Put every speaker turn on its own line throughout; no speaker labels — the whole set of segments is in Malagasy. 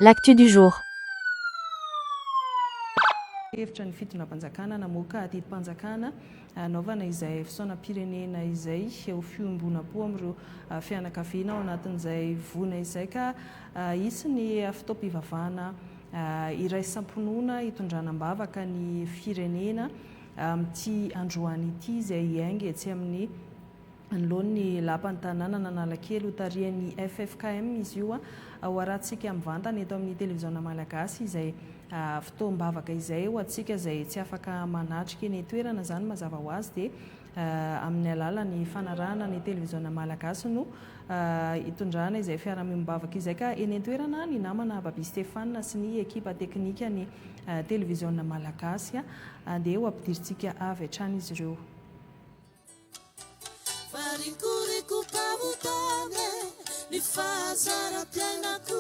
L'actu du jour.
Hevitra ny fitondram-panjakana namoaka didim-panjakana hanaovana izay fisaonam-pirenena izay ho fiombonam-po amin'ireo fianakaviana ao anatin'izay voina izay ka hisy ny fotoam-pivavahana iraisam-pinoana hitondrana am-bavaka ny firenena amin'ity androany ity izay hiainga etsy amin'ny anoloan'ny lapan'ny tanànan'Analakely hotarihan'ny ffkm izy io. Ho arahantsika mivantana eto amin'ny televiziona malagasy izay fotoam-bavaka izay ho antsika izay tsy afaka manatrika eny an-toerana izany mazava ho azy dia amin'ny alalan'ny fanarahana ny televiziona malagasy no hitondrana izay fiaraha-miombom-bavaka izay ka eny an-toerana ny namana Baby Stéphane sy ny ekipa teknikan'ny televiziona malagasy. Andeha ho ampidirintsika avy hatrany izy ireo.
Varikoriko-pahotana ny fahazaram-piainako,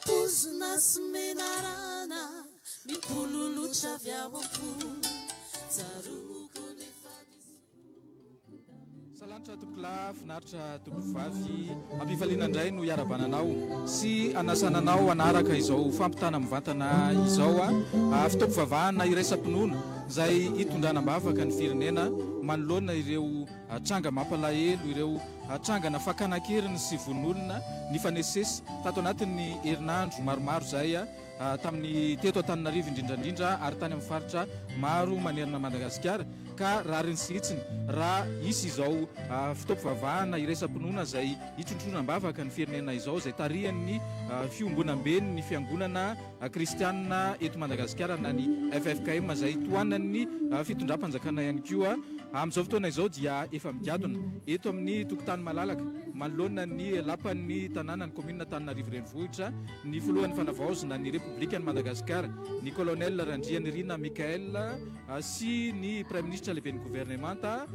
Pozina sy menarana mipololotra avy ao am-po, Tsaroako nefa misy.
Salanitra tompokolahy, finaritra tompokovavy, ampifaliana indray no hiarahabana anao sy hanasana anao hanaraka izao fampitana mivantana izao fotoam-pivavahana iraisam-pinoana izay hitondrana am-bavaka ny firenena manoloana ireo tranga mampalahelo, ireo trangana fakana an-keriny sy vono olona nifanesisesy tato anatin'ny herinandro maromaro izay tamin'ny teto Antananarivo indrindra indrindra ary tany amin'ny faritra maro manerana an'i Madagasikara ka rariny sy hitsiny raha hisy izao fotoam-pivavahana iraisam-pinoana izay hitrontronana am-bavaka ny firenena izao izay tarihan'ny fiombonamben'ny fiangonana kristianina eto Madagasikara na ny ffkm izay tohanan'ny fitondram-panjakana ihany koa. Amin'izao fotoana izao dia efa migadona eto amin'ny tokotany malalaka manoloana ny lapan'ny tanànan'ny kaominina Antananarivo Renivohitra ny filohan'ny Fanavaozana ny Repoblikan'i Madagasikara, ny Colonel Randrianirina Michael sy ny Praiminisitra lehiben'ny governemanta,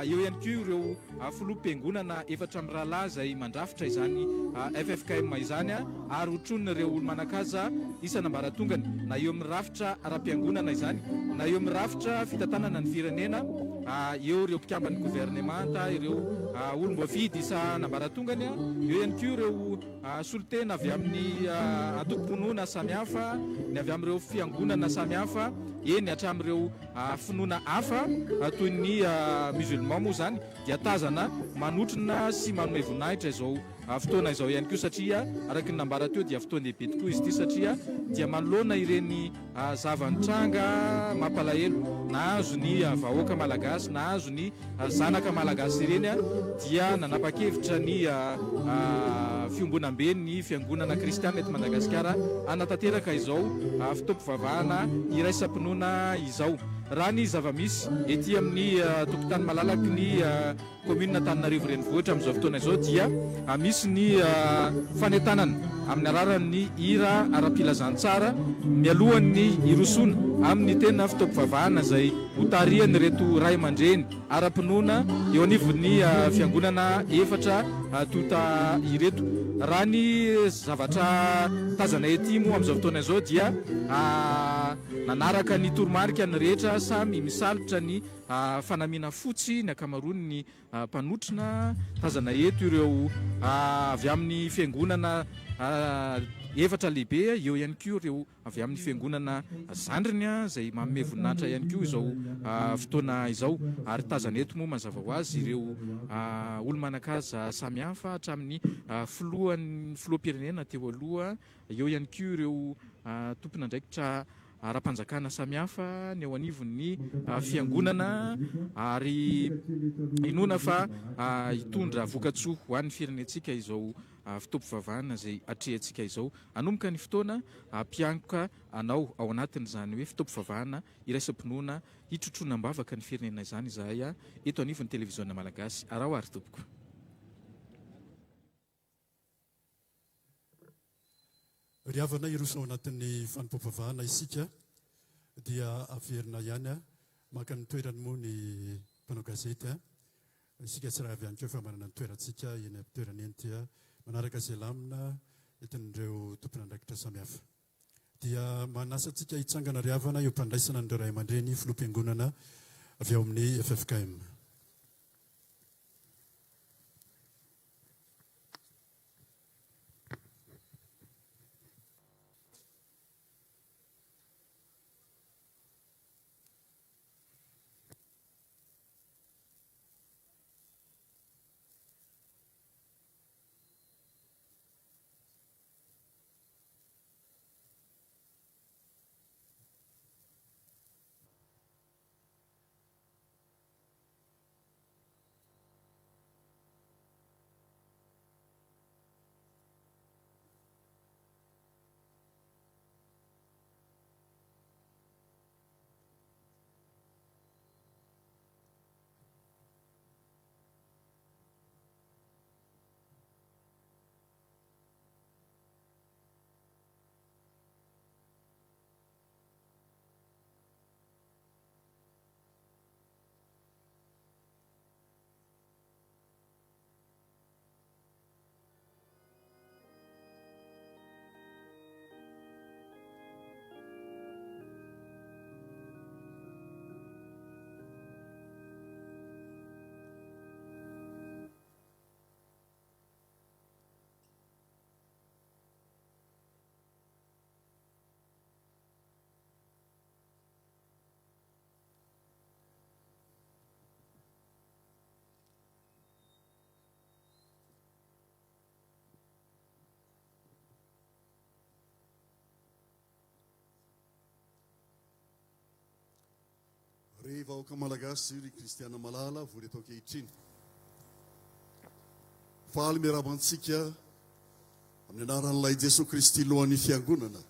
eo ihany koa ireo filoham-piangonana efatra mirahalahy izay mandrafitra izany ffkm izany ary hotronin'ireo olo-manan-kaja isan'ambaratongany na eo amin'ny rafitra ara-piangonana izany na eo amin'ny rafitra fitantanana ny firenena, eo ireo mpikamban'ny governemanta, ireo olom-boafidy isan'ambaratongany, eo ihany koa ireo Solontena avy amin'ny antokom-pinoana samihafa, ny avy amin'ireo fiangonana samihafa, eny hatramin'ireo finoana hafa toy ny musulman moa izany dia tazana manotrona sy manome voninahitra izao fotoana izao ihany koa satria araka ny nambara teo dia fotoan-dehibe tokoa izy ity satria dia manoloana ireny zava-nitranga mampalahelo nahazo ny vahoaka malagasy, nahazo ny zanaka malagasy ireny dia nanapa-kevitra ny fiombonamben'ny fiangonana kristiana eto Madagasikara hanatanteraka izao fotoam-pivavahana iraisam-pinoana izao. Raha ny zava-misy ety amin'ny tokotany malalaky ny Kaominina Antananarivo Renivohitra amin'izao fotoana izao dia misy ny fanentanana amin'ny alalan'ny hira ara-pilazantsara mialohan'ny hirosoana amin'ny tena fotoam-pivavahana izay hotarihan'ireto ray aman-dreny ara-pinoana eo anivon'ny fiangonana efatra tonta ireto. Raha ny zavatra tazana ety moa amin'izao fotoana izao dia nanaraka ny toromarika ny rehetra samy misalotra ny Fanamiana fotsy ny ankamaroan'ny mpanotrona. Tazana eto ireo avy amin'ny fiangonana efatra lehibe, eo ihany koa ireo avy amin'ny fiangonana zandriny izay manome voninahitra ihany koa izao fotoana izao. Ary tazana eto moa mazava ho azy ireo olo-manan-kaja samihafa hatramin'ny filohan'ny filoham-pirenena teo aloha, eo ihany koa ireo tompon'andraikitra ara-panjakana samihafa, ny eo anivon'ny fiangonana ary inoana fa hitondra vokatsoa ho an'ny firenentsika izao fotoam-pivavahana izay atrehantsika izao. Hanomboka ny fotoana hampiankoka anao ao anatin'izany hoe fotoam-pivavahana iraisam-pinoana hitrotroana am-bavaka ny firenena izany izahay eto anivon'ny Televiziona Malagasy. Araho ary tompoko.
Ry havana, hiroso ao anatin'ny fanompoam-pivavahana isika dia averina ihany maka ny toerany moa ny mpanao gazety. Isika tsirairay avy ihany koa efa manana ny toerantsika eny am-pitoerana eny dia manaraka izay lamina entin'ireo tompon'andraikitra samihafa. Dia manasa antsika hitsangana ry havana eo am-pandraisana an'ireo ray aman-dreny filoham-piangonana avy ao amin'ny ffkm. Ry vahoaka Malagasy, ry Kristiana malala vory eto ankehitriny. Faly miarahaba antsika amin'ny anaran'ilay Jesoa Kristy Lohan'ny Fiangonana.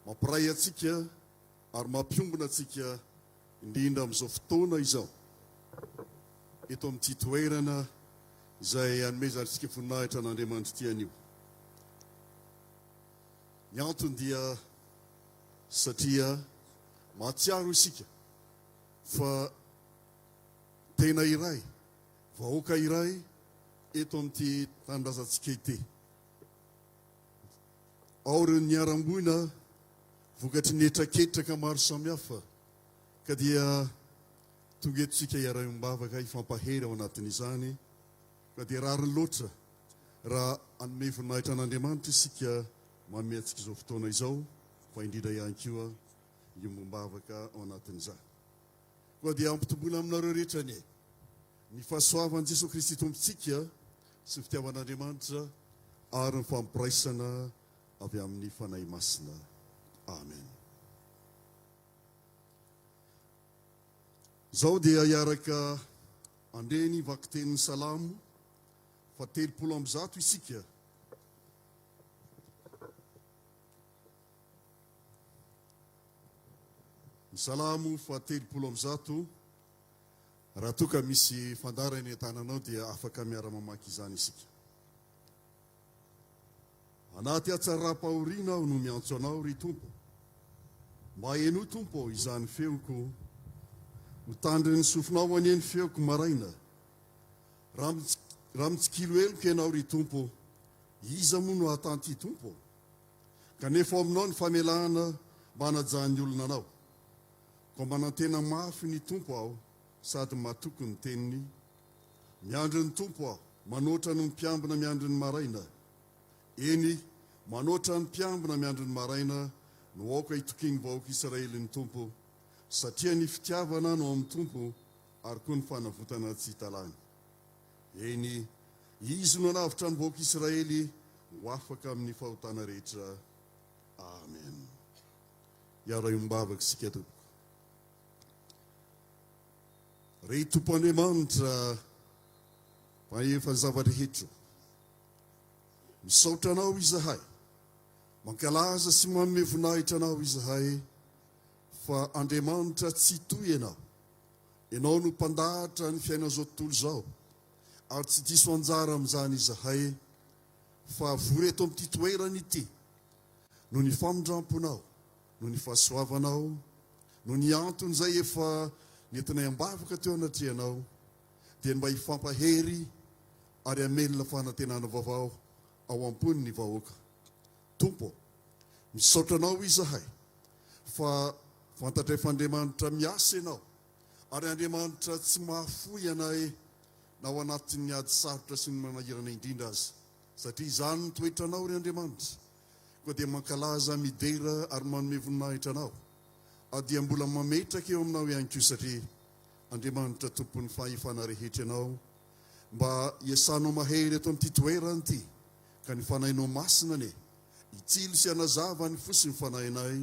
Mampiray antsika ary mampiombona antsika indrindra amin'izao fotoana izao eto amin'ity toerana izay anomezantsika voninahitra an'Andriamanitra ity anio. Ny antony dia satria mahatsiaro isika fa tena iray, vahoaka iray eto amin'ity tanindrazantsika ity. Ao ireo niharam-boina vokatry ny hetraketraka maro samihafa ka dia tonga eto isika hiara-iombavaka hifampahery ao anatin'izany ka dia rariny loatra raha hanome voninahitra an'Andriamanitra isika manome antsika izao fotoana izao fa indrindra ihany koa hiombom-bavaka ao anatin'izany. Koa dia ampitomboina aminareo rehetra anie ny fahasoavan'i Jesoa Kristy Tompontsika sy ny fitiavan'Andriamanitra ary ny fampiraisana avy amin'ny Fanahy Masina. Amen. Izao dia hiaraka handre ny vakitenin'ny Salamo fa 130 isika. Ny Salamo fa 130, raha toa ka misy fandaharana eny an-tananao dia afaka miara-mamaky izany isika. Anaty hatsaram-pahoriana aho no miantso Anao, ry Tompo. Mba henoy, Tompo ô, izany feoko. Ho tandrin'ny sofinao anie ny feoko maraina. Raha mitsikilo heloka Ianao, ry Tompo, iza moa no hahatanty, Tompo? Kanefa ao Aminao ny famelana mba hanajan'ny olona Anao. Koa manantena mafy ny Tompo aho sady matoky ny teniny. Miandry ny Tompo aho, manoatra noho ny mpiambina miandry ny maraina. Eny, manoatra ny mpiambina miandry ny maraina no aoka hitokian'ny vahoaka Israely ny Tompo, satria ny fitiavana no ao amin'ny Tompo ary koa ny fanavotana tsy hita lany. Eny, Izy no hanavotra ny vahoaka Israely ho afaka amin'ny fahotana rehetra. Amen. Hiara-hiombavaka isika tompoko. Ry Tompo Andriamanitra Mpahefa ny zava-drehetra, misaotra Anao izahay, mankalaza sy manome voninahitra Anao izahay, fa Andriamanitra Tsitoha Ianao. Ianao no mpandahatra ny fiainan'izao tontolo izao, ary tsy diso anjara amin'izany izahay, fa vory eto amin'ity toerana ity noho ny famindram-ponao, noho ny fahasoavanao, noho ny antony izay efa nentinay am-bavaka teo anatrehanao, dia ny mba hifampahery ary hamelona fanantenana vaovao ao am-pony ny vahoaka. Tompo ô, misaotra Anao izahay fa fantatray fa Andriamanitra miasa Ianao ary Andriamanitra tsy mahafoy anay na ao anatin'ny ady sarotra sy ny manahirana indrindra aza, satria izany no toetranao ry Andriamanitra. Koa dia mankalaza, midera ary manome voninahitra Anao aho dia mbola mametraka eo Aminao ihany koa satria Andriamanitra Tompon'ny fahefana rehetra Ianao mba hiasanao mahery eto amin'ity toerana ity ka ny Fanahinao Masina anie hitsilo sy hanazava ny fo sy ny fanahinay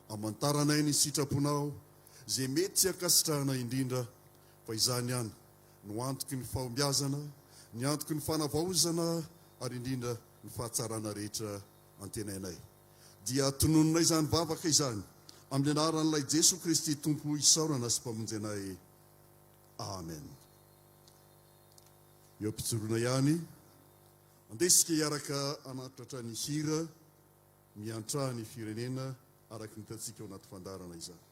hamantaranay ny sitraponao izay mety sy ankasitrahanay indrindra fa izany ihany no antoky ny fahombiazana, ny antoky ny fanavaozana ary indrindra ny fahatsarana rehetra antenainay. Dia tononinay izany vavaka izany amin'ny anaran'ilay Jesoa Kristy Tompo isaorana sy Mpamonjy anay. Amen. Eo am-pijoroana ihany, andeha isika hiaraka hanatratra ny hira Miantraha ny firenena araka ny hitantsika ao anaty fandaharana izany.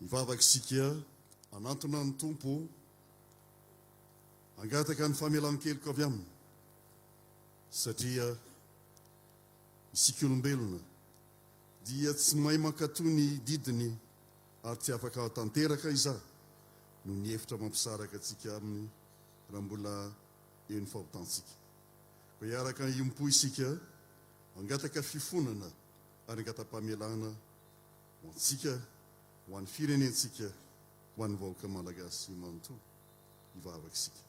Hivavaka isika hanantona ny Tompo, hangataka ny famelan-keloka avy Aminy, satria isika olombelona dia tsy mahay mankatò ny didiny ary tsy afaka hahatanteraka izany noho ny efitra mampisaraka antsika Aminy raha mbola eo ny fahotantsika. Koa hiaraka hiompo isika hangataka fifonana ary hangata-pamelana ho antsika, ho an'ny firenentsika, ho an'ny vahoaka malagasy manontolo. Hivavaka isika.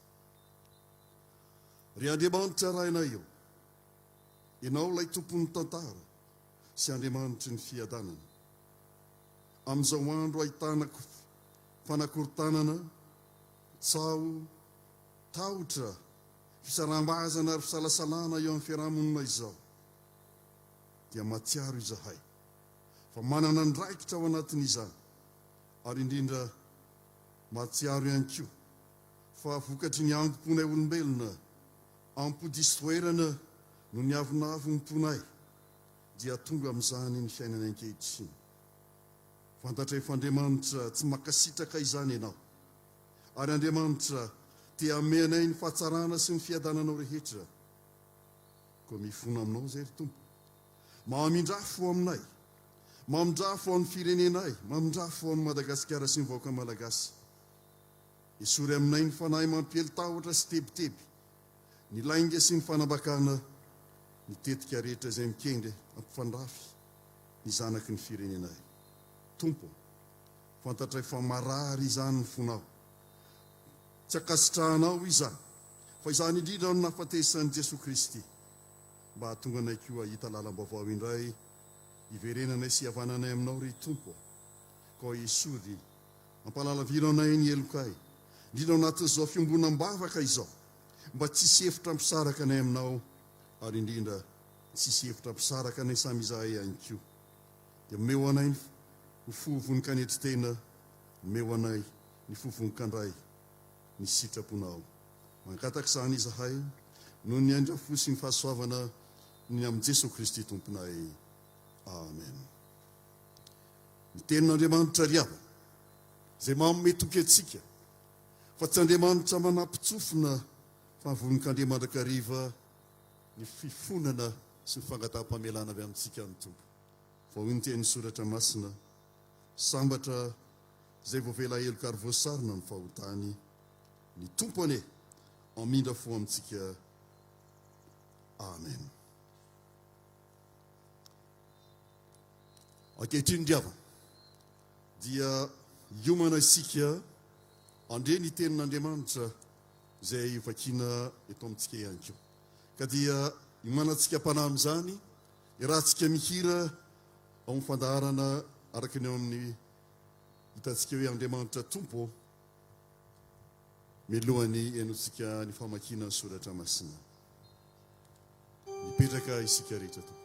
Ry Andriamanitra Rainay ô, Ianao ilay Tompon'ny tantara sy Andriamanitry ny fiadanana. Amin'izao andro ahitana fanakorontanana, tsaho, tahotra, fisaraham-bazana ary fisalasalana eo amin'ny fiarahamonina izao, dia mahatsiaro izahay fa manana andraikitra ao anatin'izany ary indrindra mahatsiaro ihany koa fa vokatry ny angom-ponay olombelona am-po diso toerana no niavonavom-ponay dia tonga amin'izany ny fiainana ankehitriny. Fantatray fa Andriamanitra tsy mankasitraka izany ianao ary Andriamanitra te hanome anay ny fahatsarana sy ny fiadananao rehetra. Koa mifona aminao izay ry Tompo. Mamindrafo aminay. Mamindrafo amin'ny firenenay. Mamindrafo an'i Madagasikara sy ny vahoaka Malagasy. Esory aminay ny fanahy mampiely tahotra sy tebiteby, ny lainga sy ny fanambakana, ny tetika rehetra izay mikendry hampifandrafy ny zanaky ny firenenay. Tompo ô, fantatray fa marary izany ny fonao. Tsy ankasitrahanao izany, fa izany indrindra no nahafatesan'i Jesoa Kristy. Mba hahatonga anay koa hahita lalam-baovao indray hiverenanay sy hihavananay aminao, ry Tompo ô. Koa esory, ampalalaviro anay ny helokay, indrindra ao anatin'izao fiombonam-bavaka izao, mba tsy hisy hevitra hampisaraka anay aminao, ary indrindra tsy hisy hevitra hampisaraka anay samy izahay ihany koa. Dia omeo anay ny fo vonon-kanetry tena, omeo anay ny fo vonon-kandray ny sitraponao. Mangataka izany izahay noho ny aindra-fo sy ny fahasoavana ny amin'i Jesoa Kristy Tomponay. Amen. Ny Tenin'Andriamanitra ry havana, izay manome toky antsika fa tsy Andriamanitra manampin-tsofina fa vonon-kandre mandrakariva ny fifonana sy ny fangataham-pamelana avy amintsika ny Tompo. Fa hoy ny tenin'ny Soratra Masina, Sambatra izay voavela heloka ary voasarona ny fahotany. Ny Tompo anie hamindra fo amintsika. Amen. Ankehitriny ry havana dia hiomana isika handre ny tenin'Andriamanitra izay vakiana eto amintsika ihany koa. Ka dia hiomanantsika am-panahy amin'izany, iarahantsika mihira ao amin'ny fandaharana araka ny ao amin'ny hitantsika hoe Andriamanitra Tompo ô. Mialohan'ny henotsika ny famakiana ny soratra masina. Mipetraka isika rehetra tompoko.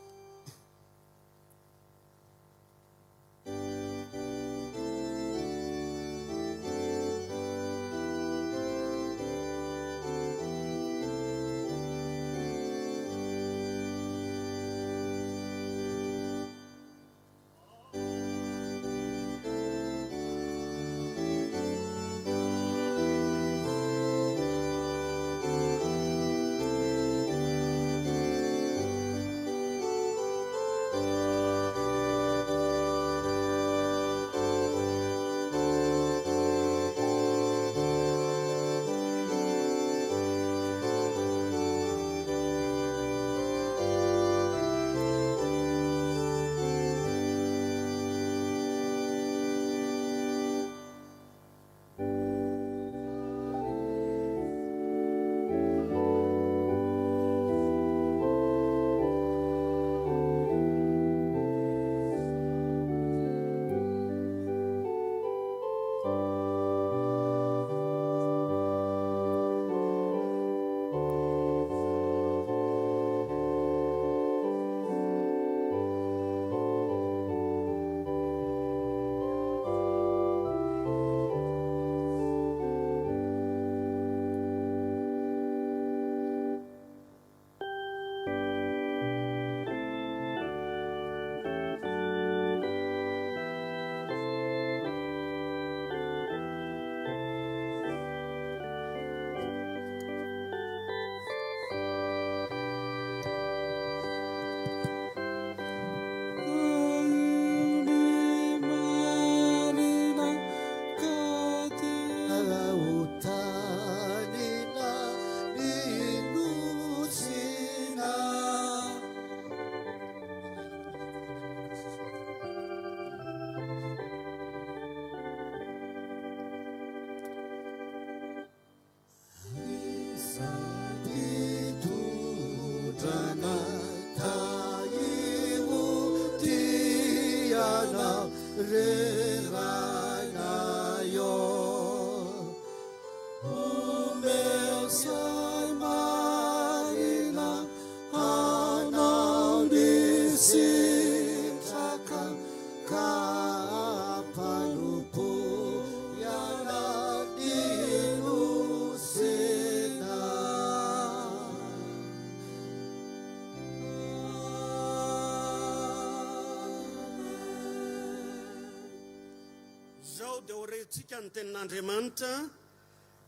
dia ho rentsika ny tenin'Andriamanitra,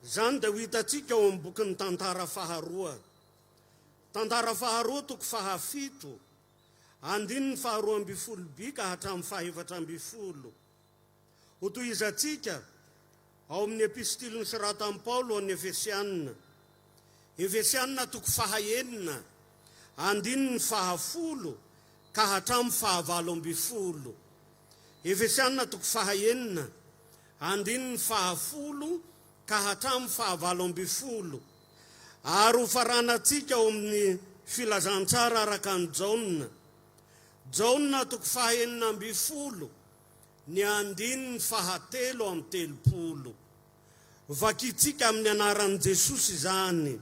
izany dia ho hitantsika ao amin'ny bokin'ny Tantara faharoa. Tantara faharoa toko fahafito, andininy faharoa ambinifolo by ka hatramin'ny fahefatra ambinifolo. Hotohizantsika ao amin'ny epistily nosoratan'i Paoly ho an'ny Efesianina. Efesianina toko fahaenina, andininy fahafolo ka hatramin'ny fahavalo ambinifolo. Efesianina toko fahaenina, andininy fahafolo ka hatramin'ny fahavalo ambinifolo. Ary hofaranantsika ao amin'ny Filazantsara araka an'i Jaona. Jaona toko fahaenina ambinifolo, ny andininy fahatelo amby 30. Vakintsika amin'ny anaran'i Jesosy izany.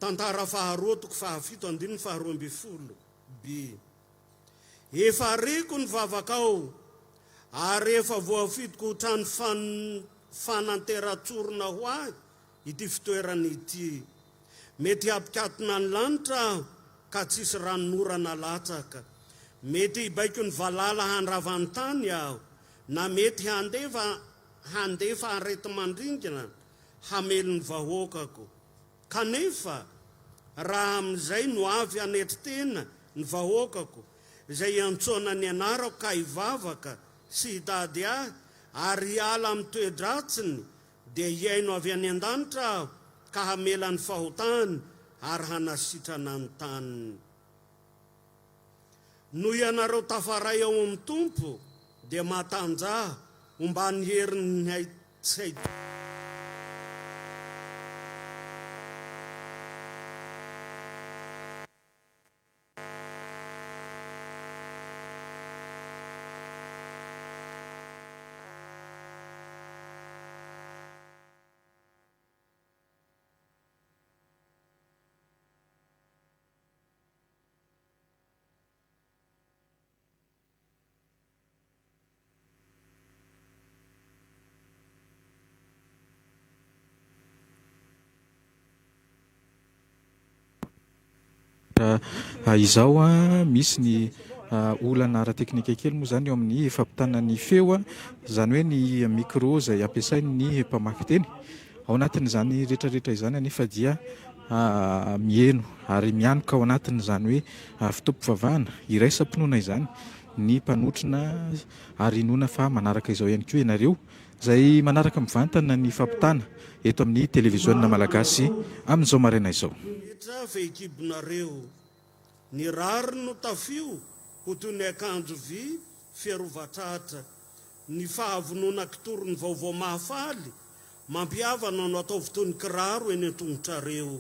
Tantara faharoa toko fahafito andininy faharoa ambinifolo by. Efa reko ny vavakao ary efa voafidiko ho trano fananteran-tsorona ho ahy ity fitoerana ity. Mety hampikatona ny lanitra aho ka tsy hisy ranonorana latsaka. Mety hibaiko ny valala handrava ny tany aho, na mety handefa handefa areti-mandringana hamely ny vahoakako. Kanefa, raha amin'izay no avy hanetry tena ny vahoakako, izay iantsoana ny anarako ka hivavaka sy hitady ahy ary hiala amin'ny toe-dratsiny, dia hihaino avy any an-danitra aho ka hamela ny fahotany ary hanasitrana ny taniny. Noho ianareo tafaray ao amin'ny Tompo, dia matanjaha omban'ny herin'ny tsy hay.
Izao misy ny olana ara-teknika kely moa izany eo amin'ny fampitana ny feo, izany hoe ny micro izay ampiasain'ny mpamaky teny. Ao anatin'izany rehetrarehetra izany anefa dia miheno ary mianoka ao anatin'izany hoe fotoam-pivavahana iraisam-pinoana izany ny mpanotrona ary inoana fa manaraka izao ihany koa ianareo izay manaraka mivantana ny fampitana eto amin'ny televiziona malagasy amin'izao maraina izao.
Rehetra fehikibonareo. Ny rariny no tafio ho toy ny akanjo vy fiarovan-tratra. Ny fahavonona kitory ny vaovao mahafaly mampihavana no ataovy toy ny kiraro eny an-tongotrareo.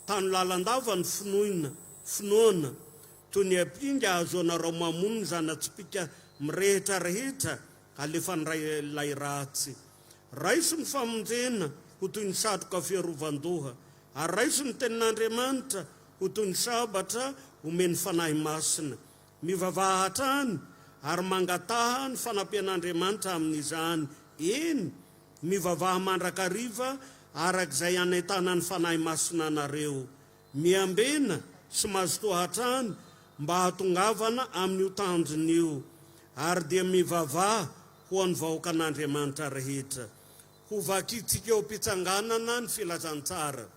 Tano lalandava ny finoina, finoana, toy ny ampinga ahazoanarao mamono ny zana-tsipìka mirehitra rehetra alefan'ilay ratsy. Raiso ny famonjena ho toy ny satroka fiarovan-doha, ary raiso ny Tenin'Andriamanitra ho toy ny sabatra omen'ny Fanahy Masina. Mivavaha hatrany ary mangataha ny fanampian'Andriamanitra amin'izany, eny, mivavaha mandrakariva araka izay anentanan'ny Fanahy Masina anareo. Miambena sy mazotoa hatrany mba hahatongavana amin'io tanjona io, ary dia mivavaha ho an'ny vahoakan'Andriamanitra rehetra. Hovakintsika eo am-pitsanganana ny filazantsara.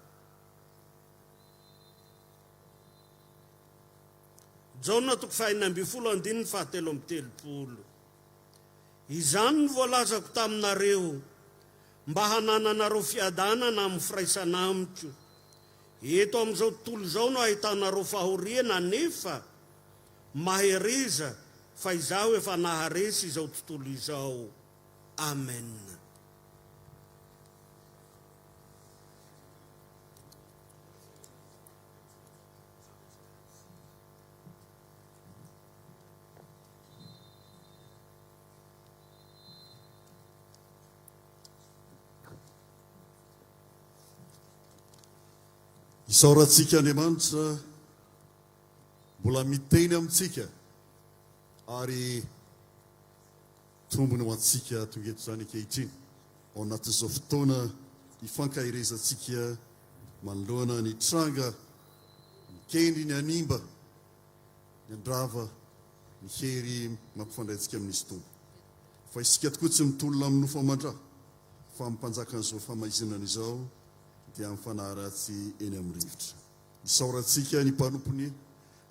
Jaona toko faha-16 andininy faha-33. Izany no voalazako taminareo, mba hanananareo fiadanana amin'ny firaisana amiko. Eto amin'izao tontolo izao no ahitanareo fahoriana, nefa mahereza, fa Izaho efa naharesy izao tontolo izao. Amen.
Isaorantsika Andriamanitra mbola miteny amintsika ary tombony ho antsika tonga eto izany ankehitriny ao anatin'izao fotoana ifankaherezantsika manoloana ny tranga mikendry ny hanimba, ny handrava. ny hery mampifandray antsika amin'Izy Tompo. Fa isika tokoa tsy mitolona amin'ny nofo aman-dra, fa amin'ny mpanjakan'izao famaizinana izao, dia amin'ny fanahy ratsy eny amin'ny rivotra. Isaorantsika ny mpanompony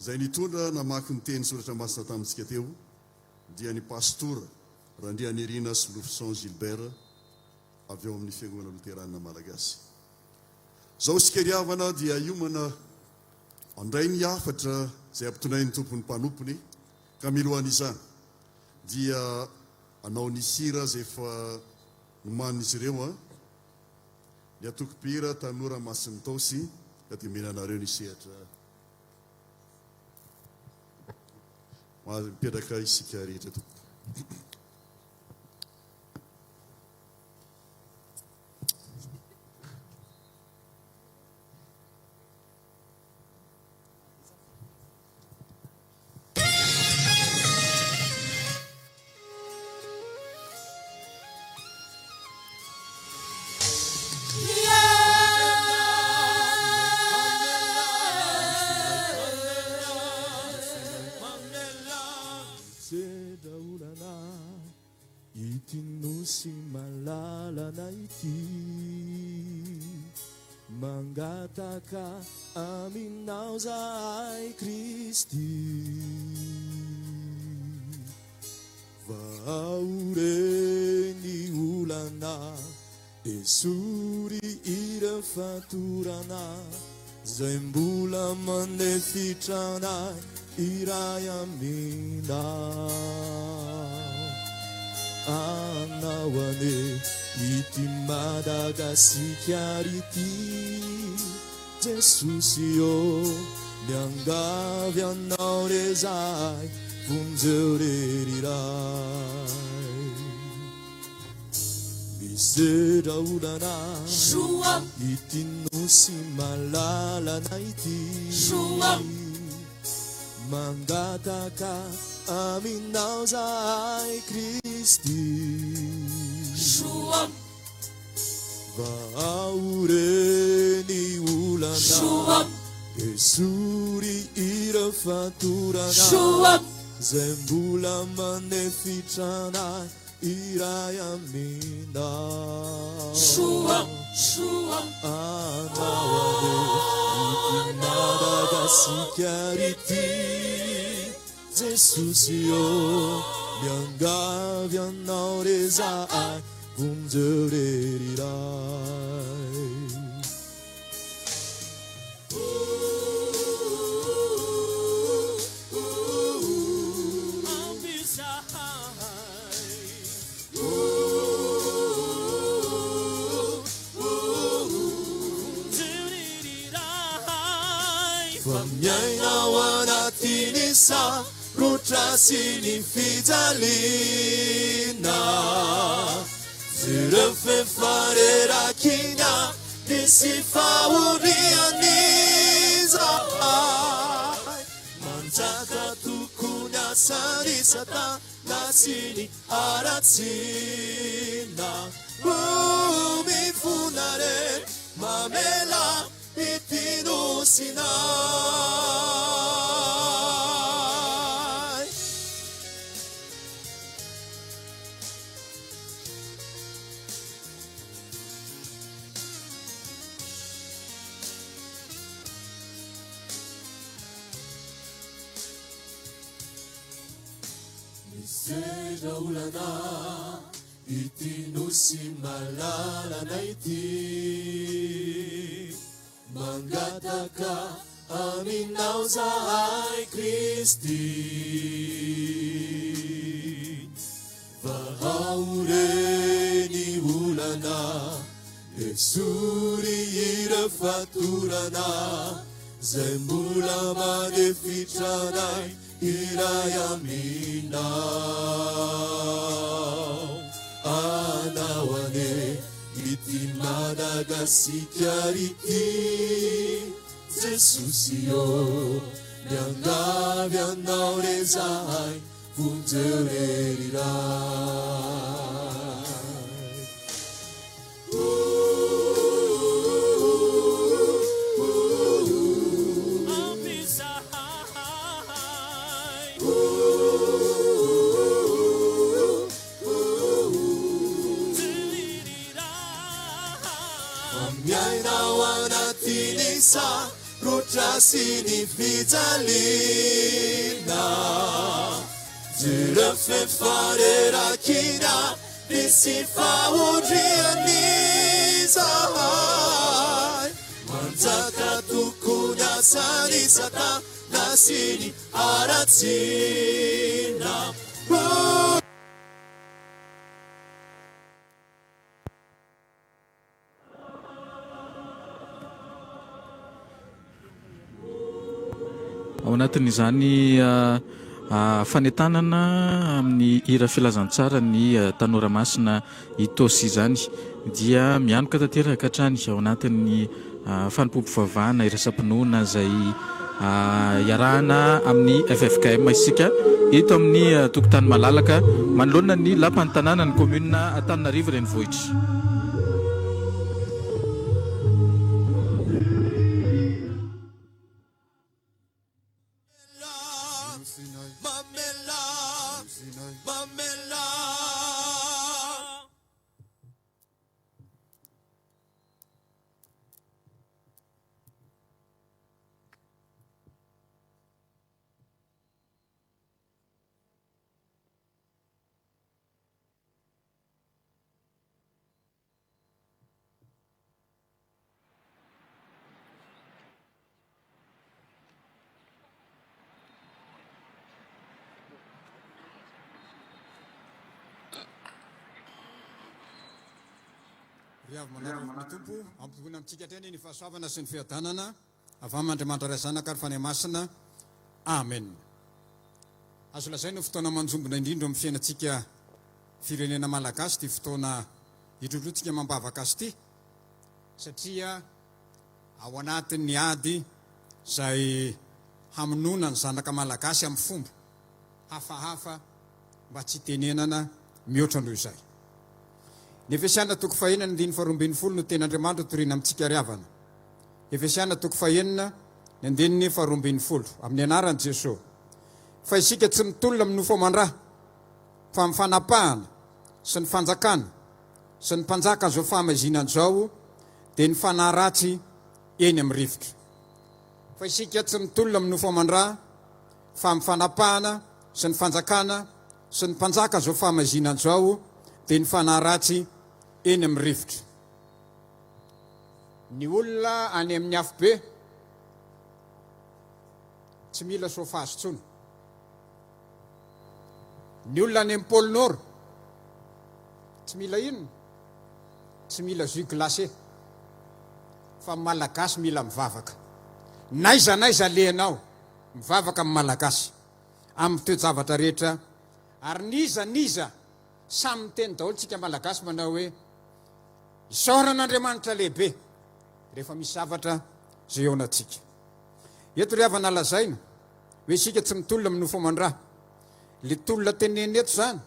izay nitondra namaky ny teny soratra masina tamintsika teo, dia ny Pastora Randrianirina Solofison Gilbert avy ao amin'ny Fiangonana Loterana Malagasy. Izao isika ry havana dia hiomana handray ny hafatra izay ampitondrain'ny Tompo ny mpanompony, ka milohan'izany dia hanao ny hira izay efa nomanin'izy ireo an, ny antoko mpihira Tanora Masin'ny Taosy, ka dia omena anareo ny sehatra. Mipetraka isika rehetra tompoko.
Sedra olana ity nosy malalana ity Mangataka aminao zahay Kristy Vahao re ny olana, esory ireo fatorana Zay mbola manefitra anay iray aminao Anao anie ity Madagasikara ity Jesosy ô, miangavy Anao re zahay, vonjeo re ry Ray. Misedra olana ity nosy malalana ity. Mangataka aminao zahay Kristy. Vahao re ny olana, esory ireo fatorana Zay mbola manefitra anay iray aminao. Anao anie ity Madagasikara ity Jesosy ô, miangavy Anao re zahay, vonjeo re ry Ray. Fa miaina ao anatin'ny sarotra sy ny fijaliana. Jereo f'efa reraky ny ady sy fahorian'izahay. Manjaka tokoa ny asan'i Satana sy ny haratsiana. Oh, mifona re, mamela ity nosinay. Misedra olana ity nosy malalana ity. Mangataka aminao zahay Kristy. Vahao re ny olana, esory ireo fatorana, zay mbola manefitra anay hiray aminao. Anao anie ity Madagasikara ity, Jesosy ô, miangavy Anao re zahay, vonjeo re ry Ray. sarotra sy ny fijaliana. Ireo feno faharerakiana sy fahoriana izahay. Manjaka tokoa ny asan'i Satana sy ny haratsiana.
Ao anatin'izany fanentanana amin'ny hira filazantsara ny Tanora Masina Itaosy izany dia mianoka tanteraka hatrany ao anatin'ny fanompoam-pivavahana iraisam-pinoana izay iarahana amin'ny ffkm isika eto amin'ny tokotany malalaka manoloana ny lapan'ny tanànan'ny commune Antananarivo Renivohitra.
Ry avy manaraka ny Tompo, ampitomboina amintsika hatrany ny fahasoavana sy ny fiadanana avy amin'Andriamanitra Ray Zanaka ary Fanahy Masina. Amen. Azo lazaina ho fotoana manjombona indrindra eo amin'ny fiainantsika firenena malagasy ity fotoana idrodrotsika amam-bavaka azy ity satria ao anatin'ny ady izay hamonoana ny zanaka malagasy amin'ny fomba hafahafa mba tsy hitenenana mihoatra noho izay. Ny Efesiana toko fahenina ny andininy faharoa ambinifolo no tenin'Andriamanitra torina amintsika ry havana. Efesiana toko fahenina ny andininy faharoa ambinifolo. Amin'ny anaran'i Jesoa. Fa isika tsy mitolona amin'ny nofo aman-dra, fa amin'ny fanapahana sy ny fanjakana sy ny mpanjakan'izao fahamaizinana izao, dia ny fanahy ratsy eny amin'ny rivotra. Fa isika tsy mitolona amin'ny nofo aman-dra, fa amin'ny fanapahana sy ny fanjakana sy ny mpanjakan'izao fahamaizinana izao, dia ny fanahy ratsy eny amin'ny rivotra. Ny olona any amin'ny afobe tsy mila chauffage intsony. Ny olona any amin'ny pôle nord tsy mila inona? Tsy mila jus glacé. Fa ny Malagasy mila mivavaka. N'aiza n'aiza alehanao, mivavaka ny Malagasy amin'ny toe-javatra rehetra ary n'iza n'iza samy miteny daholo tsika Malagasy manao hoe isaorana Andriamanitra lehibe rehefa misy zavatra izay eo anatsika. Eto ry havana lazaina hoe isika tsy mitolona amin'ny nofo aman-dra. Le tolona tenenina eto izany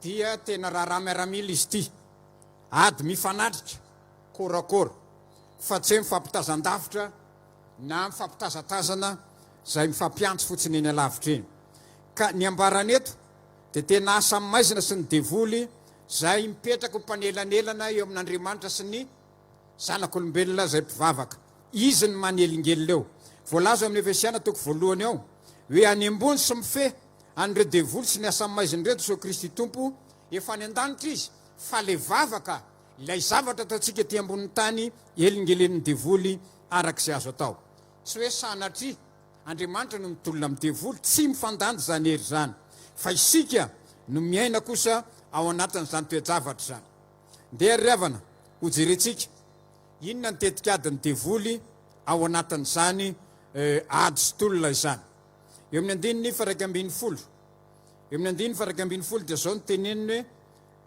dia tena raharaha miaramila izy ity. Ady mifanatrika, corps à corps, fa tsy hoe mifampitazan-davitra na mifampitazatazana izay mifampiantso fotsiny eny alavitra eny. Ka ny ambarany eto dia tena asa maizina sy ny devoly izay mipetraka ho mpanelanelana eo amin'Andriamanitra sy ny zanak'olombelona izay mpivavaka. Izy no manelingelina eo. Voalaza ao amin'ny Efesiana toko voalohany ao hoe any ambony sy mifehy an'ireo devoly sy ny asan'ny maizina ireo Jesoa Kristy Tompo, efa any an-danitra Izy, fa le vavaka, ilay zavatra ataontsika ety ambonin'ny tany, elingelenin'ny devoly araka izay azo atao. Tsy hoe sanatria Andriamanitra no mitolona amin'ny devoly, tsy mifandanja izany hery izany, fa isika no miaina kosa ao anatin'izany toe-javatra izany. Ndeha ry havana hojerentsika inona ny tetik'adin'ny devoly ao anatin'izany ady sy tolona izany. Eo amin'ny andininy faha-11, eo amin'ny andininy faha-11 dia izao no teneniny hoe,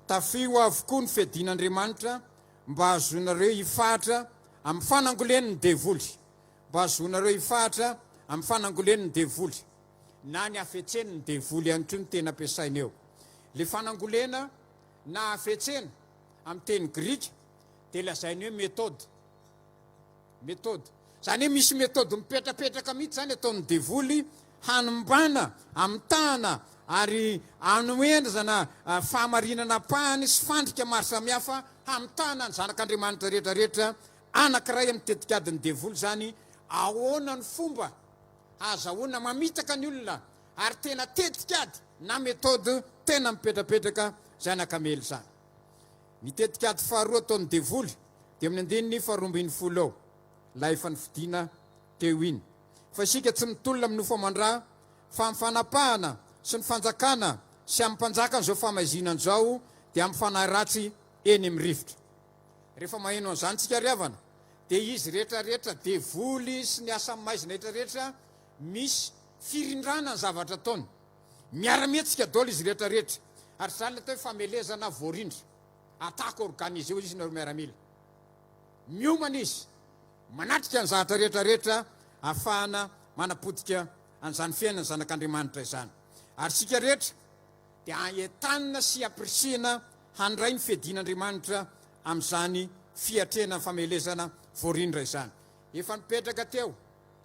Tafio avokoa ny fiadian'Andriamanitra mba hahazoanareo hifahatra amin'ny fanangolen'ny devoly. Mba hahazoanareo hifahatra amin'ny fanangolen'ny devoly. Na ny hafetsen'ny devoly ihany koa no tena ampiasaina eo. Ilay fanangolena na hafetsena amin'ny teny grika dia lazainy hoe méthode. Méthode. Izany hoe misy méthode mipetrapetraka mihitsy izany ataon'ny devoly hanimbana, hamitahana ary hanohezana fahamarinana ampahany sy fandrika maro samihafa hamitahana ny zanak'Andriamanitra rehetra rehetra. Anankiray amin'ny tetikadin'ny devoly izany, ahoana ny fomba hahazahoana mamitaka ny olona ary tena tetikady na méthode tena mipetrapetraka izany ankamely izany. Ny tetikady faharoa ataon'ny devoly dia amin'ny andininy faharoa ambinifolo eo, ilay efa nofidina teo iny. Fa isika tsy mitolona amin'ny nofo aman-dra fa amin'ny fanapahana sy ny fanjakana sy amin'ny mpanjakan'izao famaizinana izao dia amin'ny fanahy ratsy eny amin'ny rivotra. Rehefa maheno an'izany tsika ry havana dia izy rehetra rehetra devoly sy ny asa maizina rehetra rehetra misy firindrana ny zavatra ataony. Miara-mihetsika daholo izy rehetra rehetra. Ary izany ilay atao hoe famelezana voarindra. Attaque organisée hoy izy nareo miaramila. Miomana izy, manatrika ny zavatra rehetra rehetra ahafahana manapotika an'izany fiainan'ny zanak'Andriamanitra izany. Ary isika rehetra dia entanina sy ampirisihina handray ny fiadian'Andriamanitra amin'izany fiatrehana ny famelezana voarindra izany. Efa nipetraka teo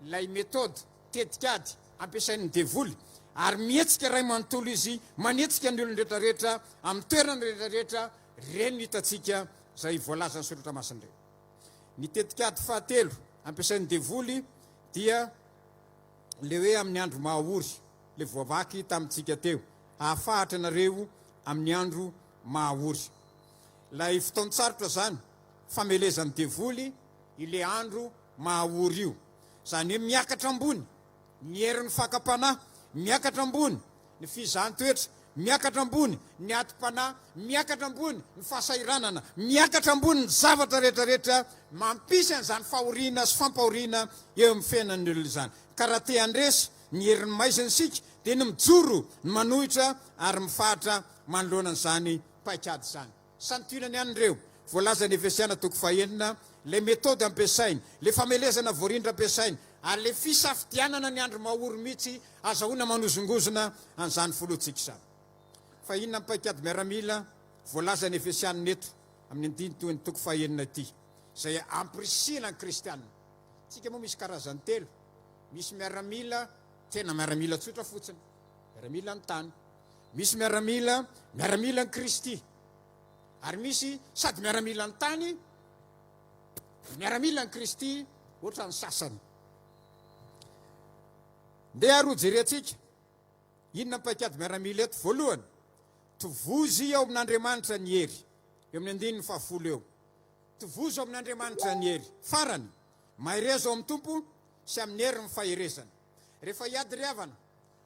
ilay méthode, tetikady, ampiasain'ny devoly, ary mihetsika iray manontolo izy, manetsika ny olona rehetra rehetra, amin'ny toerana rehetra rehetra, ireny no hitantsika izay voalazan'ny Soratra Masina ireny. Ny tetikady fahatelo ampiasain'ny devoly dia ilay hoe amin'ny andro maha-ory, ilay voavaky tamintsika teo, hahafahatra anareo amin'ny andro maha-ory. Ilay fotoan-tsarotra izany, famelezan'ny devoly ilay andro maha-ory io. Izany hoe miakatra ambony ny herin'ny fakam-panahy, miakatra ambony ny fizahan-toetra, miakatra ambony ny adim-panahy, miakatra ambony ny fahasahiranana, miakatra ambony ny zavatra rehetra rehetra mampisy an'izany fahoriana sy fampahoriana eo amin'ny fiainan'ny olona izany. Ka raha te handresy ny herin'ny maizina isika dia ny mijoro, ny manohitra ary mifahatra manoloana an'izany paikady izany. Santionany ihany ireo voalazan'ny Efesiana toko fahenina, ilay méthode ampiasainy, ilay famelezana voarindra ampiasainy, ary ilay fisafidianana ny andro mahory mihitsy azahoana manozongozona an'izany filohantsika izany. Fa inona ny paikady miaramila voalazan'ny Efesianina eto amin'ny andininy toy ny toko fahenina ity, izay ampirisihina ny kristiana? Tsika moa misy karazany telo, misy miaramila tena miaramila tsotra fotsiny, miaramila ny tany, misy miaramila miaramila an'i Kristy, ary misy sady miaramila ny tany, miaramila an'i Kristy ohatran'ny sasany. Ndeha ary ho jerentsika inona ny paikady miaramila eto. Voalohany, tovozy ao amin'Andriamanitra ny hery. Eo amin'ny andininy fahafolo eo. Tovozy ao amin'Andriamanitra ny hery. Farany, mahereza ao amin'ny Tompo sy amin'ny herin'ny faherezany. Rehefa hiady ry havana,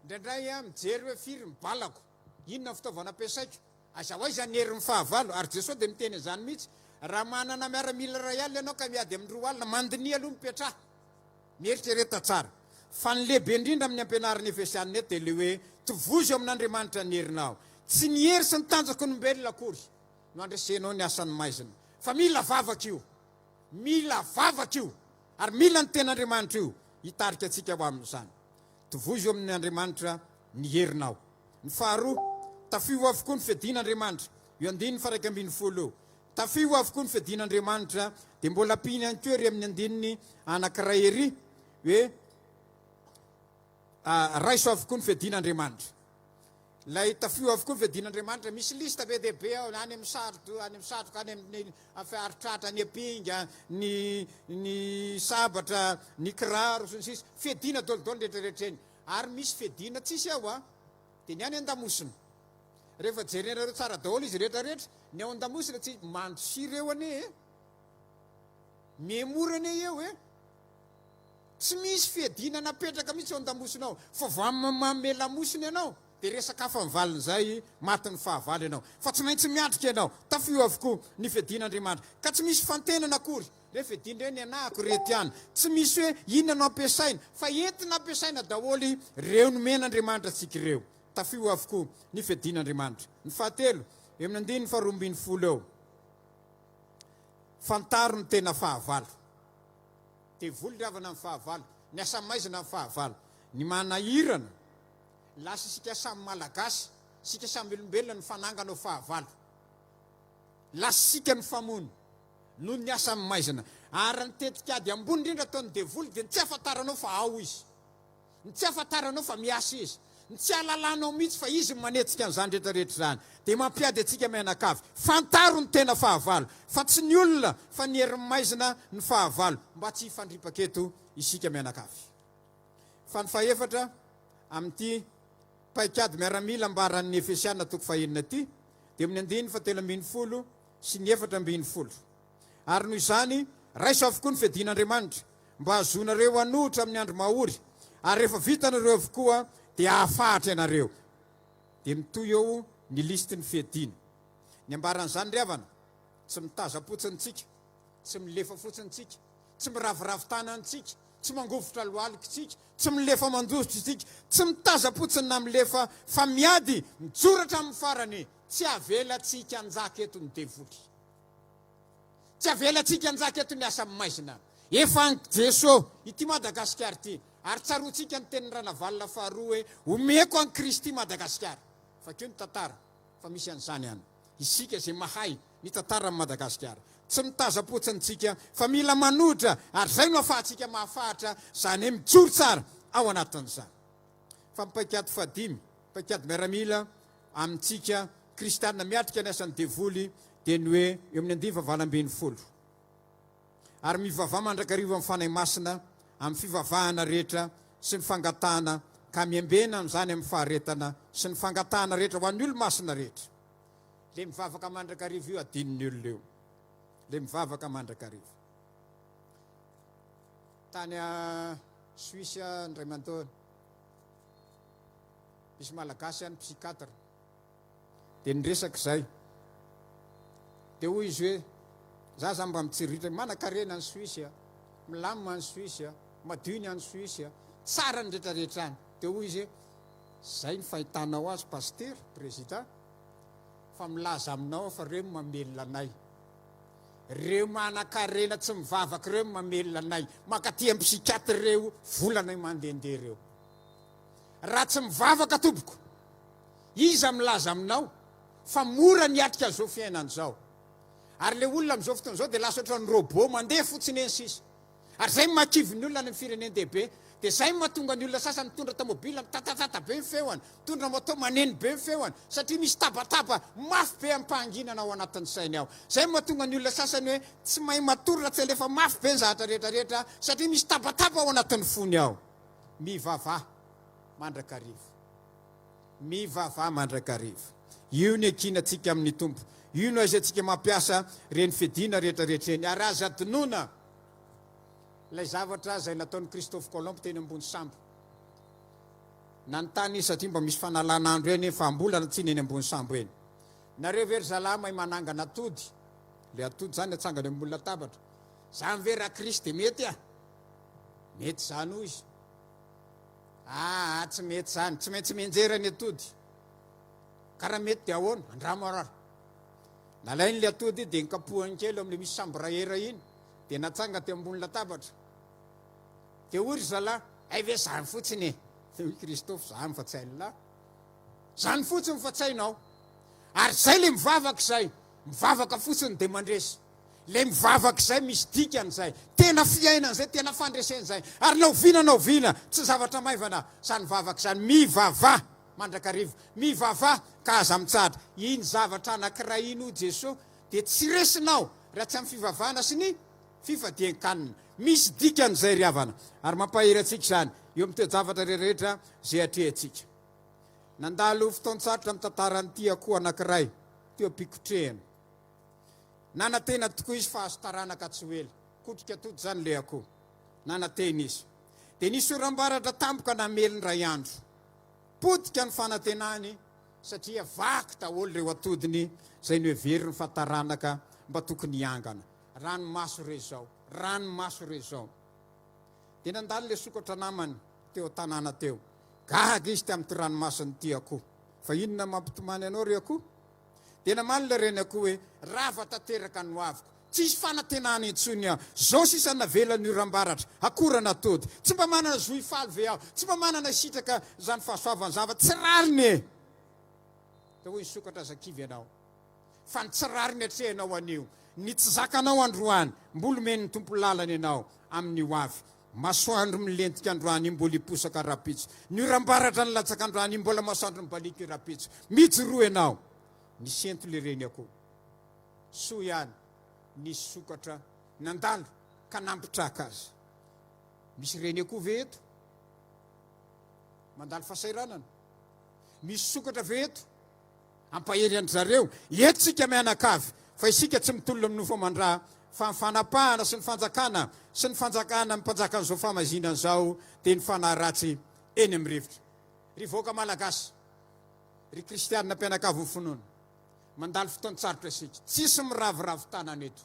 indraindray aho mijery hoe firy ny balako, inona ny fitaovana ampiasaiko, aiza ho aiza ny herin'ny fahavalo. Ary Jesoa dia miteny an'izany mihitsy, raha manana miaramila 1000 ianao ka miady amin'ny 20, mandiniha aloha mipetraha. Mieritrereta tsara. Fa ny lehibe indrindra amin'ny ampianarin'ny Efesianina eto dia ilay hoe tovozy eo amin'Andriamanitra ny herinao. Tsy ny hery sy ny tanjak'olombelona akory no handresenao ny asan'ny maizina. Fa mila vavaka io. Mila vavaka io. Ary mila ny Tenin'Andriamanitra io hitarika antsika ho amin'izany. Tovozy eo amin'Andriamanitra ny herinao. Ny faharoa, tafio avokoa ny fiadian'Andriamanitra. Io andininy faha 11 io. Tafio avokoa ny fiadian'Andriamanitra, dia mbola ampiany ihany koa ery amin'ny andininy anankiray ery hoe raiso avokoa ny fiadian'Andriamanitra. Ilay tafio avokoa ny fiadian'Andriamanitra, misy liste be dia be ao, any amin'ny sarotra, any amin'ny satroka, any amin'ny fiarotratra, ny ampinga, ny ny sabatra, ny kiraro sy ny sisa. Fiadiana daholo daholo rehetra rehetra eny. Ary misy fiadiana tsisy ao a, dia ny any an-damosina. Rehefa jerenareo tsara daholo izy rehetra rehetra, ny ao an-damosina tsy mandosira eo anie e! Mihemora anie eo e! Tsy misy fiadiana napetraka mihitsy ao an-damosina ao, fa vao manome lamosina ianao dia resaka hafa ny valin'izay, matin'ny fahavalo ianao. Fa tsy maintsy miatrika ianao, tafio avokoa ny fiadian'Andriamanitra. Ka tsy misy fantenana akory, ireny fiadiana ireny ianahako ireto ihany, tsy misy hoe inona no ampiasaina, fa entina ampiasaina daholo ireo nomen'Andriamanitra antsika ireo. Tafio avokoa ny fiadian'Andriamanitra. Ny fahatelo, eo amin'ny andininy faharoa ambinifolo eo. Fantaro ny tena fahavalo. Devoly ry havana ny fahavalo. Ny asa maizina ny fahavalo. Ny manahirana, lasa isika samy Malagasy, isika samy olombelona no fanangana ho fahavalo. Lasa isika no famono noho ny asa maizina. Ary ny tetikady ambony indrindra ataon'ny devoly dia ny tsy ahafantaranao fa ao izy. Ny tsy ahafantaranao fa miasa izy. Ny tsy ahalalanao mihitsy fa izy no manetsika an'izany rehetra rehetra izany. Dia mampiady antsika mianakavy. Fantaro ny tena fahavalo. Fa tsy ny olona fa ny herin'ny maizina ny fahavalo. Mba tsy hifandripaka eto isika mianakavy. Fa ny fahefatra amin'ity paikady miaramila ambaran'ny Efesiana toko fahenina ity dia amin'ny andininy fahatelo 12 sy ny 14. Ary noho izany, raiso avokoa ny fiadian'Andriamanitra, mba hahazoanareo hanohitra amin'ny andro mahory, ary rehefa vitanareo avokoa, dia hahafahatra ianareo. Dia mitohy eo ny lisitry ny fiadiana. Ny ambaran'izany ry havana, tsy mitazam-potsiny tsika, tsy milefa fotsiny tsika, tsy miraviravy tanana tsika, tsy mangovitra lohalika tsika, tsy milefa mandositra isika, tsy mitazam-potsiny na milefa, fa miady, mijoro hatramin'ny farany, tsy avelantsika hanjaka eto ny devoly. Tsy avelantsika hanjaka eto ny asa maizina. Efa an'i Jeso ity Madagasikara ity. Ary tsaroantsika ny tenin'i Ranavalona faharoa hoe omeko an'i Kristy Madagasikara. Vakio ny tantara fa misy an'izany any. Isika izay mahay ny tantaran'i Madagasikara. Tsy mitazam-potsiny tsika fa mila manohitra ary izay no afahantsika mahafahatra izany hoe mijoro tsara ao anatin'izany. Fa ny paikady fahadimy, paikady miaramila amintsika kristiana miatrika ny asan'ny devoly dia ny hoe eo amin'ny andininy fahavalo 18, Ary mivavaha mandrakariva amin'ny Fanahy Masina amin'ny fivavahana rehetra sy ny fangatahana ka miambena amin'izany amin'ny faharetana sy ny fangatahana rehetra ho an'ny olo-masina rehetra. Le mivavaka mandrakariva io adinon'ny olona io. Le mivavaka mandrakariva. Tany Suisse indray mandeha misy malagasy any psychiatre. Dia niresaka izay. Dia hoy izy hoe, za zany mba mitsiriritra, manankarena any Suisse a, milamina any Suisse a, madio ny any Suisse a, tsara ny rehetra rehetra any. Dia hoy izy hoe, zay ny fahitanao azy pasitera, président, fa milaza aminao aho fa reo no mamelona anay. Reo manankarena tsy mivavaka reo no mamelona anay. Mankaty amin'ny psychiatre reo volanay mandehandeha reo. Raha tsy mivavaka tompoko, iza milaza aminao fa mora ny hiatrika an'izao fiainana izao? Ary ilay olona amin'izao fotoana izao dia lasa ohatran'ny robot mandeha fotsiny eny sisa. Ary izay no mahakivy ny olona any amin'ny firenen-dehibe. Dia izay no mahatonga ny olona sasany mitondra tomobile mitatatata be ny feony, mitondra moto maneno be ny feony, satria misy tabataba mafy be amim-pahanginana ao anatin'ny sainy ao. Izay no mahatonga ny olona sasany hoe tsy mahay matory raha tsy alefa mafy be ny zavatra rehetra rehetra, satria misy tabataba ao anatin'ny fony ao. Mivavaha mandrakariva. Mivavaha mandrakariva. Io ny ankinantsika amin'ny Tompo. Io no aizantsika mampiasa ireny fiadiana rehetra rehetra ireny. Ary aza adinoina ilay zavatra izay nataon'i Christophe Colomb teny ambony sambo. Nanontany izy satria mba misy fanalana andro eny fa ambolana tsiny eny ambony sambo eny. Nareo ve ry zalahy mahay manangana atody? Ilay atody izany atsangana eo ambony latabatra. Izany ve raha Christ dia mety ah? Mety izany hoy izy. Aa tsy mety izany, tsy maintsy mianjera ny atody. Ka raha mety dia ahoana? Andramo ary. Nalainy ilay atody dia nikapohany kely eo amin'ilay misy chambre iny, dia natsanga teo ambony latabatra. Dia hoy ry zalahy, hay ve izany fotsiny e? Dia hoy Christophe, izany fa tsy hain'lah. Izany fotsiny fa tsy hainao. Ary izay ilay mivavaka izay, mivavaka fotsiny dia mandresy. Ilay mivavaka izay misy dikany izay, tena fiainana izay, tena fandresena izay. Ary na oviana na oviana, tsy zavatra maivana izany vavaka izany. Mivavaha mandrakariva, mivavaha ka aza mitsahatra. Iny zavatra anankiray iny hoy Jesoa dia tsy resinao raha tsy amin'ny fivavahana sy ny fifadian-kanina. Misy dikany izay ry havana, ary mampahery antsika izany eo amin'ny toe-javatra rehetra izay atrehantsika. Nandalo fotoan-tsarotra ny tantaran'ity akoho anankiray teo am-pikotrehana. Nanantena tokoa izy fa azo taranaka tsy ho ela. Kotrika atody izany ilay akoho. Nanantena izy. Dia nisy oram-baratra tampoka namely indray andro. Potika ny fanantenany satria vaky daholo ireo atodiny izay noheveriny fa taranaka mba tokony hiangana. Ranomaso re izao! Ranomaso re izao! Dia nandalo ilay sokatra namany teo an-tanàna teo. Gaga izy tamin'ity ranomason'ity akoho. Fa inona mampitomany anao ry akoho? Dia namaly ilay reny akoho hoe, Rava tanteraka ny hoaviko. Tsy hisy fanantenana intsony aho. Izao sisa no navelan'ny oram-baratra, akorana atody. Tsy mba manana zo hifaly ve aho? Tsy mba manana hisitraka izany fahasoavan'ny zava-tsy rariny e! Dia hoy ny sokatra, Aza kivy ianao, fa ny tsy rariny atrehinao anio, ny tsy zakanao androany, mbola omen'ny Tompo lalana ianao amin'ny hoavy. Masoandro milentika androany mbola hiposaka rahampitso. Ny oram-baratra nilatsaka androany mbola masoandro mibaliaka io rahampitso. Mijoroa ianao. Nisento le reny akoho. Soa ihany nisy sokatra nandalo ka nampitraka azy. Misy reny akoho ve eto? Mandalo fahasahiranana. Misy sokatra ve eto? Hampahery an-dry zareo. Eto isika mianakavy, fa isika tsy mitolona amin'ny nofo aman-dra, fa ny fanapahana sy ny fanjakana sy ny fanjakana ny mpanjakan'izao fahamaizinana izao dia ny fanahy ratsy eny amin'ny rivotra. Ry vahoaka malagasy, ry kristianina mpianakavin'ny finoana, mandalo fotoan-tsarotra isika. Tsisy miraviravy tanana eto.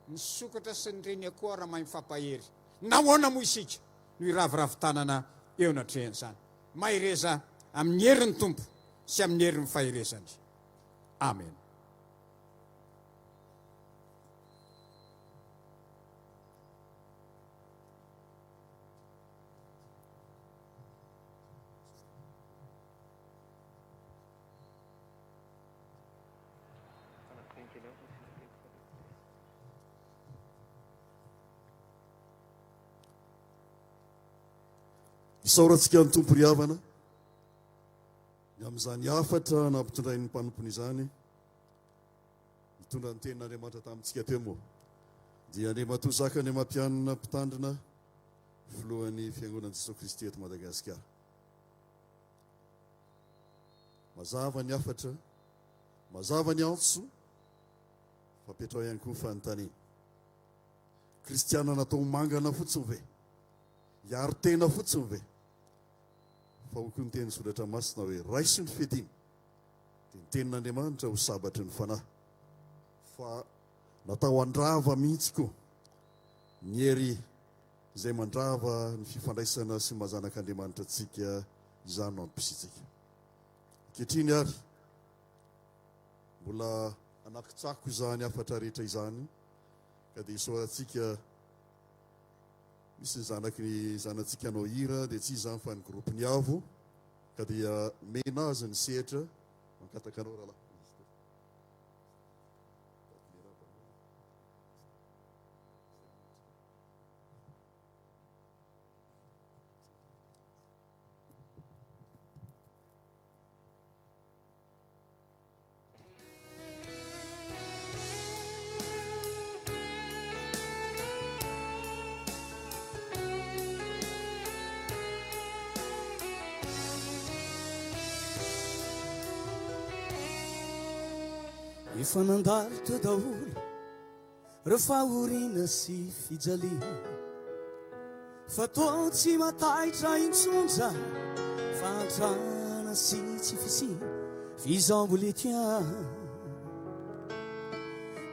Ny sokatra sy ny reny akoho ara mahay mifampahery. Nahoana moa isika no hiraviravy tanana eo anatrehan'izany? Mahereza amin'ny herin'ny Tompo sy amin'ny herin'ny faherezany. Amen.
Isaorantsika ny Tompo ry havana ny amin'izany hafatra nampitondrain'ny mpanompony izany. Nitondra ny tenin'Andriamanitra tamintsika teo moa dia Andriamatoa Zaka Andriamampianina mpitandrina filohan'ny Fiangonan'i Jesoa Kristy eto Madagasikara. Mazava ny hafatra, mazava ny antso, fa apetraho ihany koa ny fanontaniana. Kristiana natao ho mangana fotsiny ve? Hiaro tena fotsiny ve? Fa hoy koa ny tenin'ny Soratra Masina hoe, Raiso ny fiadiana, dia ny tenin'Andriamanitra ho sabatry ny fanahy. Fa natao handrava mihitsy koa ny hery izay mandrava ny fifandraisana sy ny maha zanak'Andriamanitra antsika, izany no antom-pisiantsika. Ankehitriny ary, mbola hanakitsako izany hafatra rehetra izany, ka dia isaorantsika. Misy ny zanaky ny zanatsika hanao hira dia tsy iza izany fa ny groupe Ny Avo ka dia omena azy ny sehatra mangataka anao rahalahy.
Efa nandalo teo daholo reo fahoriana sy fijaliana Fa toa tsy mataitra intsony za Fahantrana sy tsy fisiana F'izaho mbola eto ihany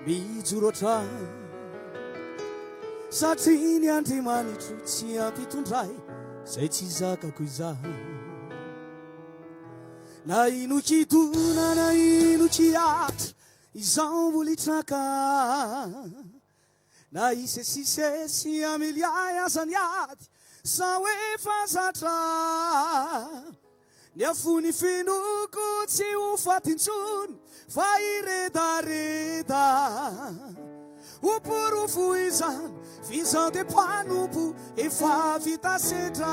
Mijoro hatrany Satria ny Andriamanitro tsy hampitondra ahy Izay tsy zakako izany Na ino kidona na ino kiatra Izaho mbola hitraka Na hisesisesy hamely ahy aza ny ady, sao efa zatra Ny afon'ny finoako tsy ho faty intsony fa hiredareda Ho porofo izany f'izaho dia mpanompo efa vita sedra.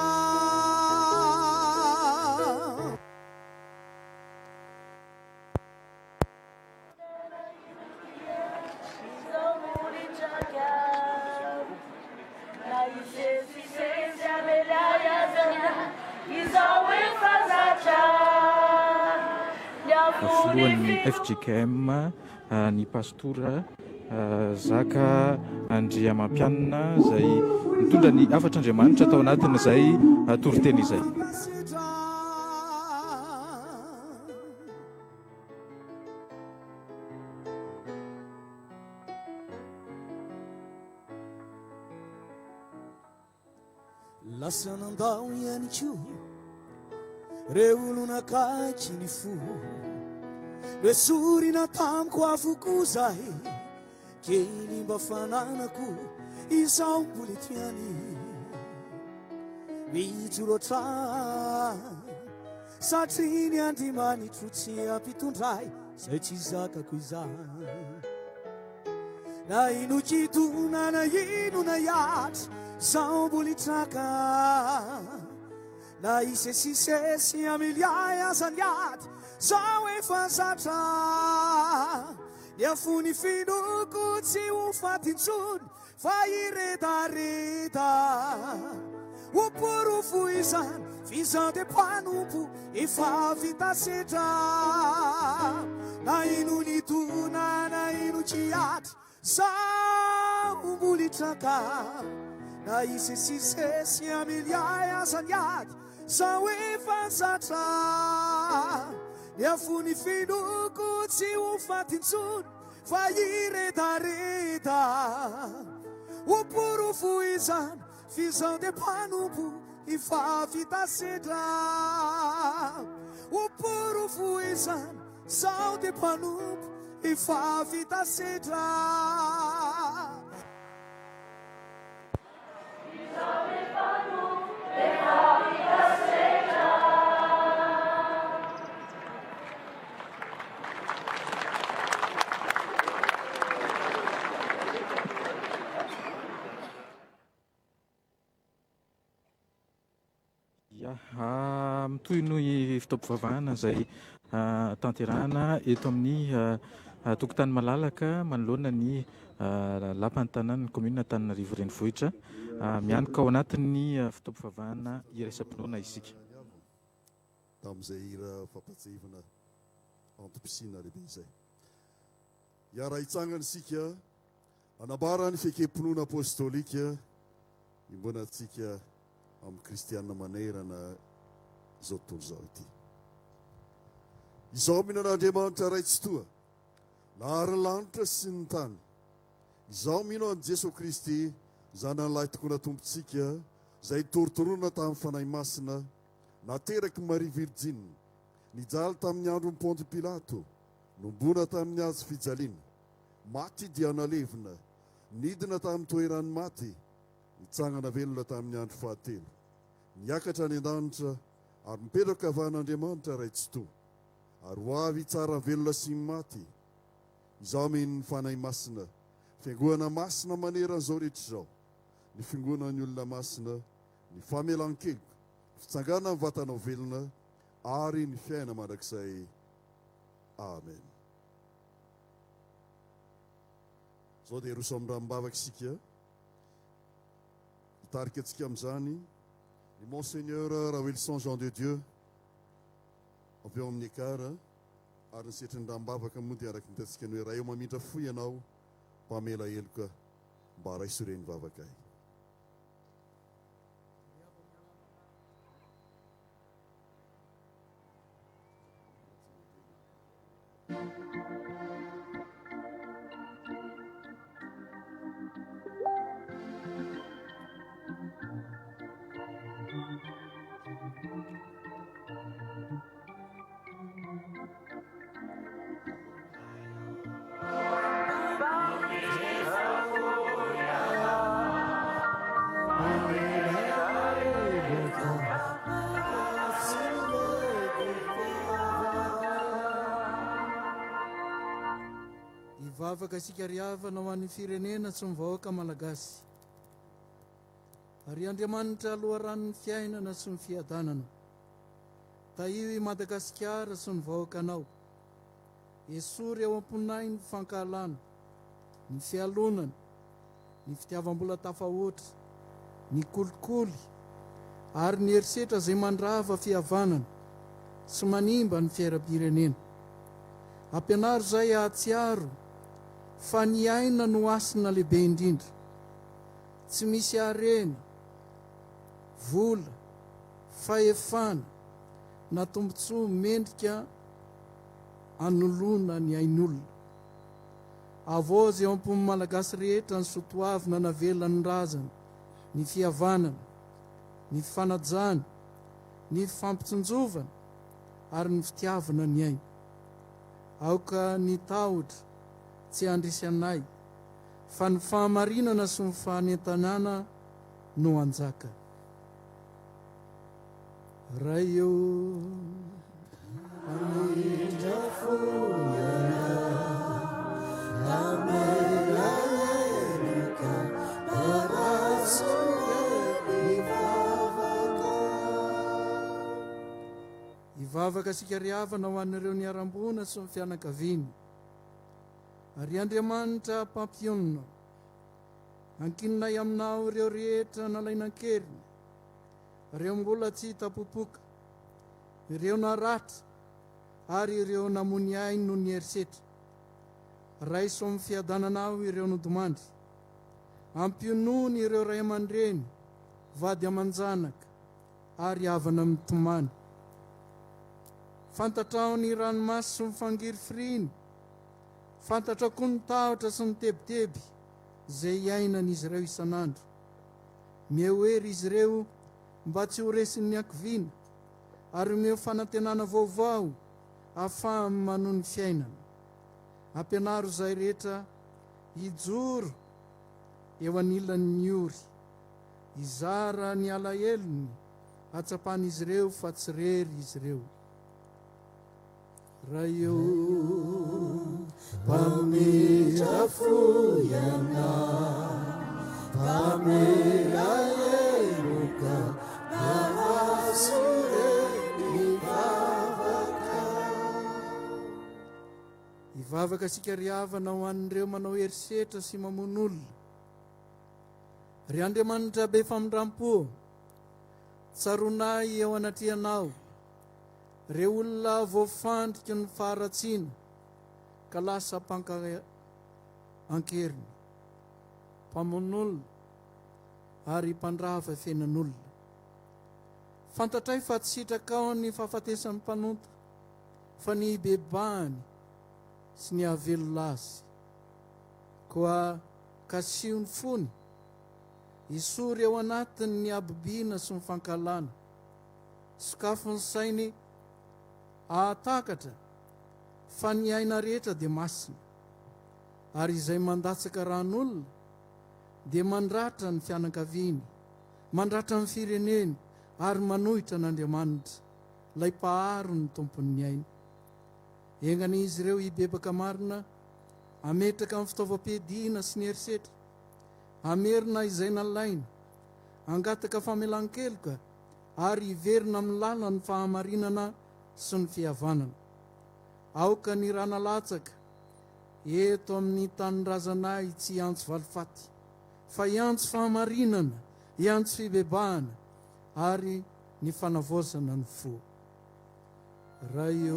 Filohan'ny fjkm, ny Pastora Zaka Andriamampianina izay nitondra ny hafatr'Andriamanitra tao anatin'izay toriteny izay.
Lasa nandao ihany koa reo olona akaiky ny fo Noesorina tamiko avokoa zay kely mba fananako izao mbola eto ihany Mijoro hatrany Satria ny Andriamanitro tsy hampitondra ahy izay tsy zakako izany. Na inon-kidona na inona hiatra, zaho mbola hitraka. Na hisesisesy hamely ahy aza ny ady, zaho efa zatra. Ny afon'ny finoako tsy ho faty intsony fa hiredareda. Ho porofo izany f'izaho dia mpanompo efa vita sedra. Na inon-idona na inon-kihatra, zaho mbola hitraka. Na hisesisesy hamely ahy aza ny ady, zaho efa zatra. Ny afon'ny finoako tsy ho faty intsony fa hiredareda. Ho porofo izany f'izaho dia mpanompo efa vita sedra. Ho porofo izany zaho dia mpanompo efa vita sedra.
Ya, mitohy ny fotoam-pivavahana izay tanterahana eto amin'ny tokotany malalaka manoloana ny lapan'ny tanàn'ny kaominina Antananarivo Renivohitra. Mianoka ao anatin'ny fotoam-pivavahana iraisam-pinoana isika.
Tamin'izay hira fampatsiahivana antom-pisiana lehibe izay. Hiara-hitsangana isika hanambara ny fiekem-pinoana apostolika iombonantsika amin'ny kristiana manerana izao tontolo izao ity. Izaho mino an'Andriamanitra Ray Tsitoha, nahary ny lanitra sy ny tany. Izaho mino an'i Jesoa Kristy, Zanany Lahitokana Tompontsika, izay nitorontoronina tamin'ny Fanahy Masina, naterak'i Maria Virjina, nijaly tamin'ny andron'i Ponty Pilato, nombona tamin'ny hazo fijaliana, maty dia nalevina, nidina tamin'ny toeran'ny maty, Nitsangana velona tamin'ny andro fahatelo, niakatra any an-danitra ary mipetraka havan'Andriamanitra Ray Tsitoha, ary ho avy hitsara ny velona sy ny maty. Izaho mino ny Fanahy Masina, Fiangonana masina manerana izao rehetra izao, ny Fiangonan'ny olona masina, ny famelan-keloka, ny fitsanganan'ny vatana ho velona, ary ny fiainana mandrakizay. Amen. Izao dia hiroso amin'ny ranombavaka isika. Hitarika antsika amin'izany ny Monseigneur Raoelison Jean de Dieu avy ao amin'ny Ekar ary ny setrin'ny ranombavaka moa dia araka ny hitantsika ny hoe Ray ô mamindra fo ianao mpamela heloka mba raiso ireny vavakay.
Hivavaka isika ry havana ho an'ny firenena sy ny vahoaka malagasy. Ry Andriamanitra loharanon'ny fiainana sy ny fiadanana, tahio i Madagasikara sy ny vahoakanao. Esory ao am-ponay ny fankahalana, ny fialonana, ny fitiavam-bola tafahoatra, ny kolikoly, ary ny herisetra izay mandrava fihavanana sy manimba ny fiainam-pirenena. Ampianaro izahay hahatsiaro fa ny aina no hasina lehibe indrindra. Tsy misy harena, vola, fahefana na tombontsoa mendrika anoloana ny ain'olona. Havaozy eo am-pon'ny Malagasy rehetra ny soatoavina navelan'ny razana, ny fihavanana, ny fanajana, ny fifampitsinjovana ary ny fitiavana ny aina. Aoka ny tahotra tsy handresy anay fa ny fahamarinana sy ny fanentanana no hanjaka. Ray ô, mpamindra fo ianao, mpamela.
Hivavaka isika ry havana ho an'ireo niharam-boina sy ny fianakaviany. Ry Andriamanitra mpampionona, ankininay aminao ireo rehetra nalaina an-keriny, ireo mbola tsy hita popoka, ireo naratra ary ireo namoy ainy noho ny herisetra. Raiso amin'ny fiadananao ireo nodimandry. Ampionony ireo ray aman-dreny, vady aman-janaka ary havana mitomany. Fantatrao ny ranomaso sy ny fangirifiriany. Fantatrao koa ny tahotra sy ny tebiteby izay iainan'izy ireo isan'andro. Omeo hery izy ireo mba tsy ho resin'ny hakiviana, ary omeo fanantenana vaovao ahafahany manohy ny fiainana. Ampianaro izahay rehetra hijoro eo anilan'ny ory, hizara ny alahelony, hahatsapan'izy ireo fa tsy irery izy ireo. Ray ô,
mpamindra fo Ianao, mpamela heloka, mpahazo re ny vavaka.
Hivavaka isika ry havana ho an'ireo manao herisetra sy mamono olona. Ry Andriamanitra be famindram-po, tsaroanay eo anatrehanao ireo olona voafandriky ny faharatsiana ka lasa mpanka an-keriny, mpamono olona ary mpandrava fiainan'olona. Fantatray fa tsy sitrakao ny fahafatesan'ny mpanota fa ny hibebahany sy ny hahavelona azy. Koa kasiho ny fony, esory ao anatiny ny habibiana sy ny fankahalana. Sokafy ny sainy hahatakatra fa ny aina rehetra dia masina, ary izay mandatsaka ran'olona dia mandratra ny fianakaviany, mandratra ny fireneny ary manohitra an'Andriamanitra, ilay Mpahary ny Tompon'ny aina. Enga anie izy ireo hibebaka marina, hametraka ny fitaovam-piadiana sy ny herisetra, hamerina izay nalaina, hangataka famelan-keloka ary hiverina amin'ny lalan'ny fahamarinana sy ny fihavanana. Aoka ny rà nalatsaka eto amin'ny tanindrazanay tsy hiantso valifaty, fa hiantso fahamarinana, hiantso fibebahana ary ny fanavaozana ny fo. Ray o,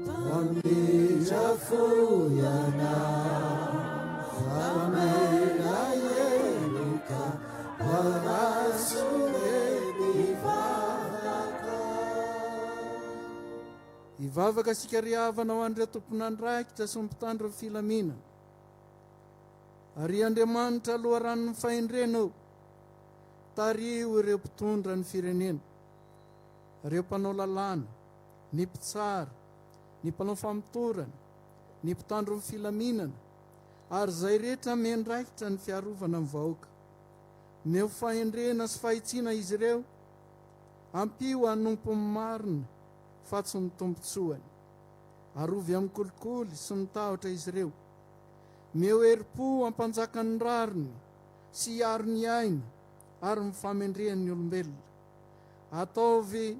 mpamindra fo Ianao, mpamela heloka, mpanasoa ny vavaka.
Hivavaka isika ry havana ho an'ireo tompon'andraikitra sy ny mpitandro ny filaminana. Ry Andriamanitra loharanon'ny fahendrena ô, tariho ireo mpitondra ny firenena, ireo mpanao lalàna, ny mpitsara, ny mpanao famotorana, ny mpitandro ny filaminana, ary izay rehetra miandraikitra ny fiarovana ny vahoaka. Omeo fahendrena sy fahitsiana izy ireo, ampio hanompo ny marina fa tsy ny tombontsoany. Arovy amin'ny kolikoly sy ny tahotra izy ireo. Omeo herim-po hampanjaka ny rariny sy hiaro ny aina ary ny famendrehan'ny olombelona. Ataovy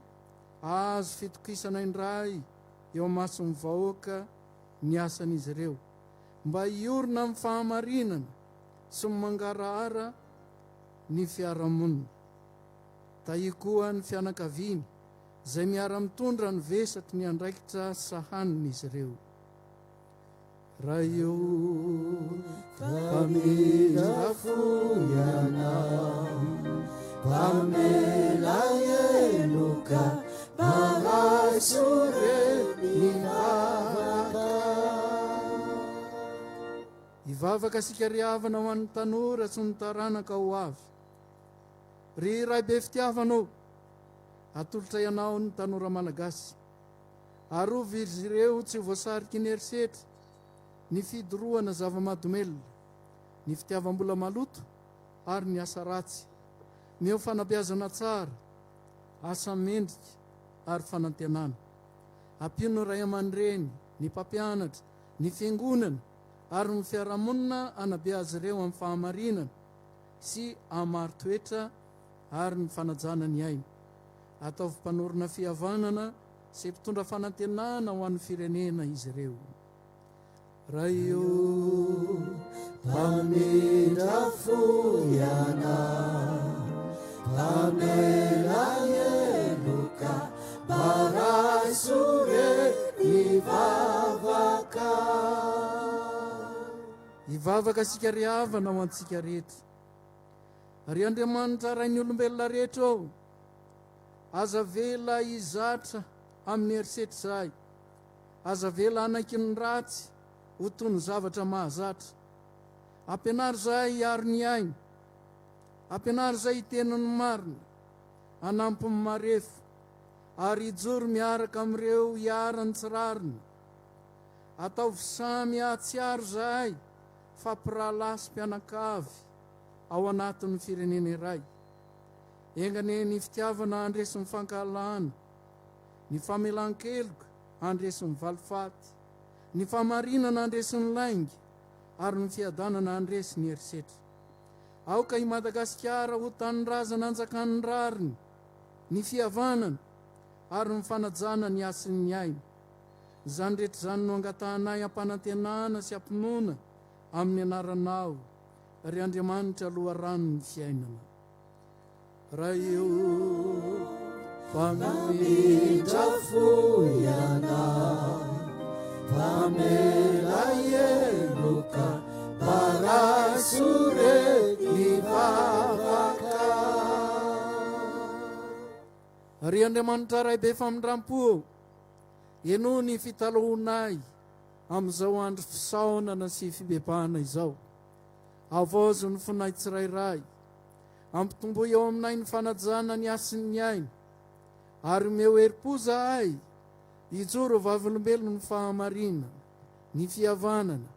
hahazo fitokisana indray eo imason'ny vahoaka ny asan'izy ireo, mba hiorina amin'ny fahamarinana sy ny mangarahara ny fiarahamonina. Tahio koa ny fianakaviany izay miara-mitondra ny vesatry ny andraikitra sahanin'izy ireo. Ray o,
mpamindra fo Ianao, mpamela heloka, mpanasoa ny vavaka.
Hivavaka isika ry havana ho an'ny tanora sy ny taranaka ho avy. Ry Ray be fitiavana ô, atolotray Anao ny tanora Malagasy. Arovy izy ireo tsy ho voasariky ny herisetra, ny fidorohana zava-mahadomelina, ny fitiavam-bola maloto ary ny asa ratsy. Omeo fanabeazana tsara, asa mendrika ary fanantenana. Ampio ny ray aman-dreny, ny mpampianatra, ny fiangonana ary ny fiarahamonina hanabe azy ireo amin'ny fahamarinana sy hahamaro toetra ary ny fanajana ny aina. Ataovy mpanorina fihavanana sy mpitondra fanantenana ho an'ny firenena izy ireo. Ray o,
mpamindra fo Ianao, mpamela heloka, mba raiso re ny vavaka.
Hivavaka isika ry havana ho antsika rehetra. Ry Andriamanitra Rain'ny olombelona rehetra ô, aza avela hizatra amin'ny herisetra izahay. Aza avela hanaiky ny ratsy ho toy ny zavatra mahazatra. Ampianaro izahay hiaro ny aina. Ampianaro izahay hiteny ny marina, hanampy ny marefo, ary hijoro miaraka amin'ireo iharan'ny tsy rariny. Ataovy samy hahatsiaro izahay fa mpirahalahy sy mpianakavy ao anatin'ny firenena iray. Enga anie ny fitiavana handresy ny fankahalana, ny famelan-keloka handresy ny valifaty, ny fahamarinana handresy ny lainga, ary ny fiadanana handresy ny herisetra. Aoka i Madagasikara ho tanindrazana anjakan'ny rariny, ny fihavanana, ary ny fanajana ny hasin'ny aina. Izany rehetra izany no angatahanay am-panantenana sy am-pinoana amin'ny anaranao, ry Andriamanitra loharanon'ny fiainana. Ray o,
mpamindra fo Ianao, mpamela heloka, mba raiso re ny vavaka.
Ry Andriamanitra Ray be famindram-po ô, henoy ny fitalahoanay amin'izao andro fisaonana sy fibebahana izao. Havaozy ny fonay tsirairay. Ampitomboy ao aminay ny fanajana ny hasin'ny aina. Ary omeo herim-po izahay hijoro ho vavolombelon'ny fahamarinana, ny fihavanana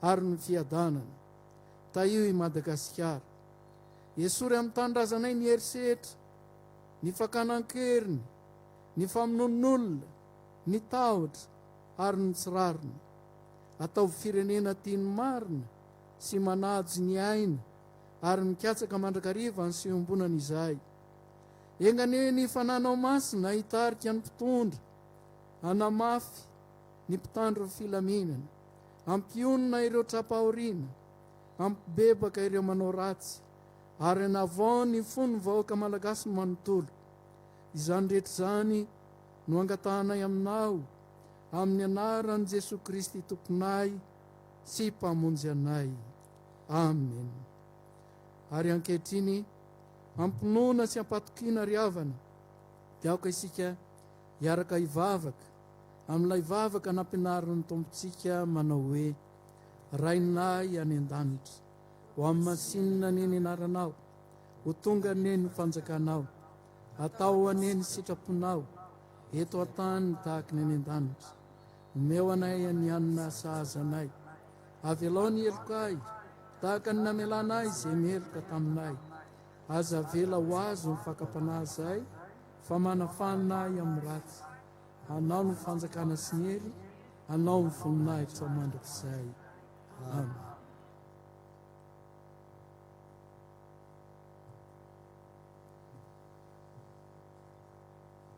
ary ny fiadanana. Tahio i Madagasikara. Esory amin'ny tanindrazanay ny herisetra, ny fakana an-keriny, ny famonoan'olona, ny tahotra ary ny tsy rariny. Ataovy firenena tia ny marina sy manajo ny aina ary mikatsaka mandrakariva ny fiombonana izahay. Enga anie ny Fananao Masina hitarika ny mpitondra, hanamafy ny mpitandro ny filaminana, hampionona ireo tra-pahoriana, hampibebaka ireo manao ratsy, ary hanavao ny fon'ny vahoaka malagasy manontolo. Izany rehetra izany no angatahanay aminao, amin'ny anaran'i Jesoa Kristy Tomponay sy Mpamonjy anay. Amen. Ary ankehitriny, am-pinoana sy am-patokiana ry havana, dia aoka isika hiaraka hivavaka amin'ilay vavaka nampianarin'ny Tompontsika manao hoe, Rainay any an-danitra, ho hamasinina anie ny anaranao, ho tonga anie ny fanjakanao, atao anie ny sitraponao, eto an-tany tahaka ny any an-danitra. Omeo anay ny hanina sahaza anay. Avelao ny helokay, tahaka ny namelanay izay meloka taminay. Aza avela ho azo ny fakam-panahy izahay, fa manafanina ahy amin'ny ratsy. Anao ny fanjakana sy ny hery, Anao ny voninahitra mandrakizay. Amen.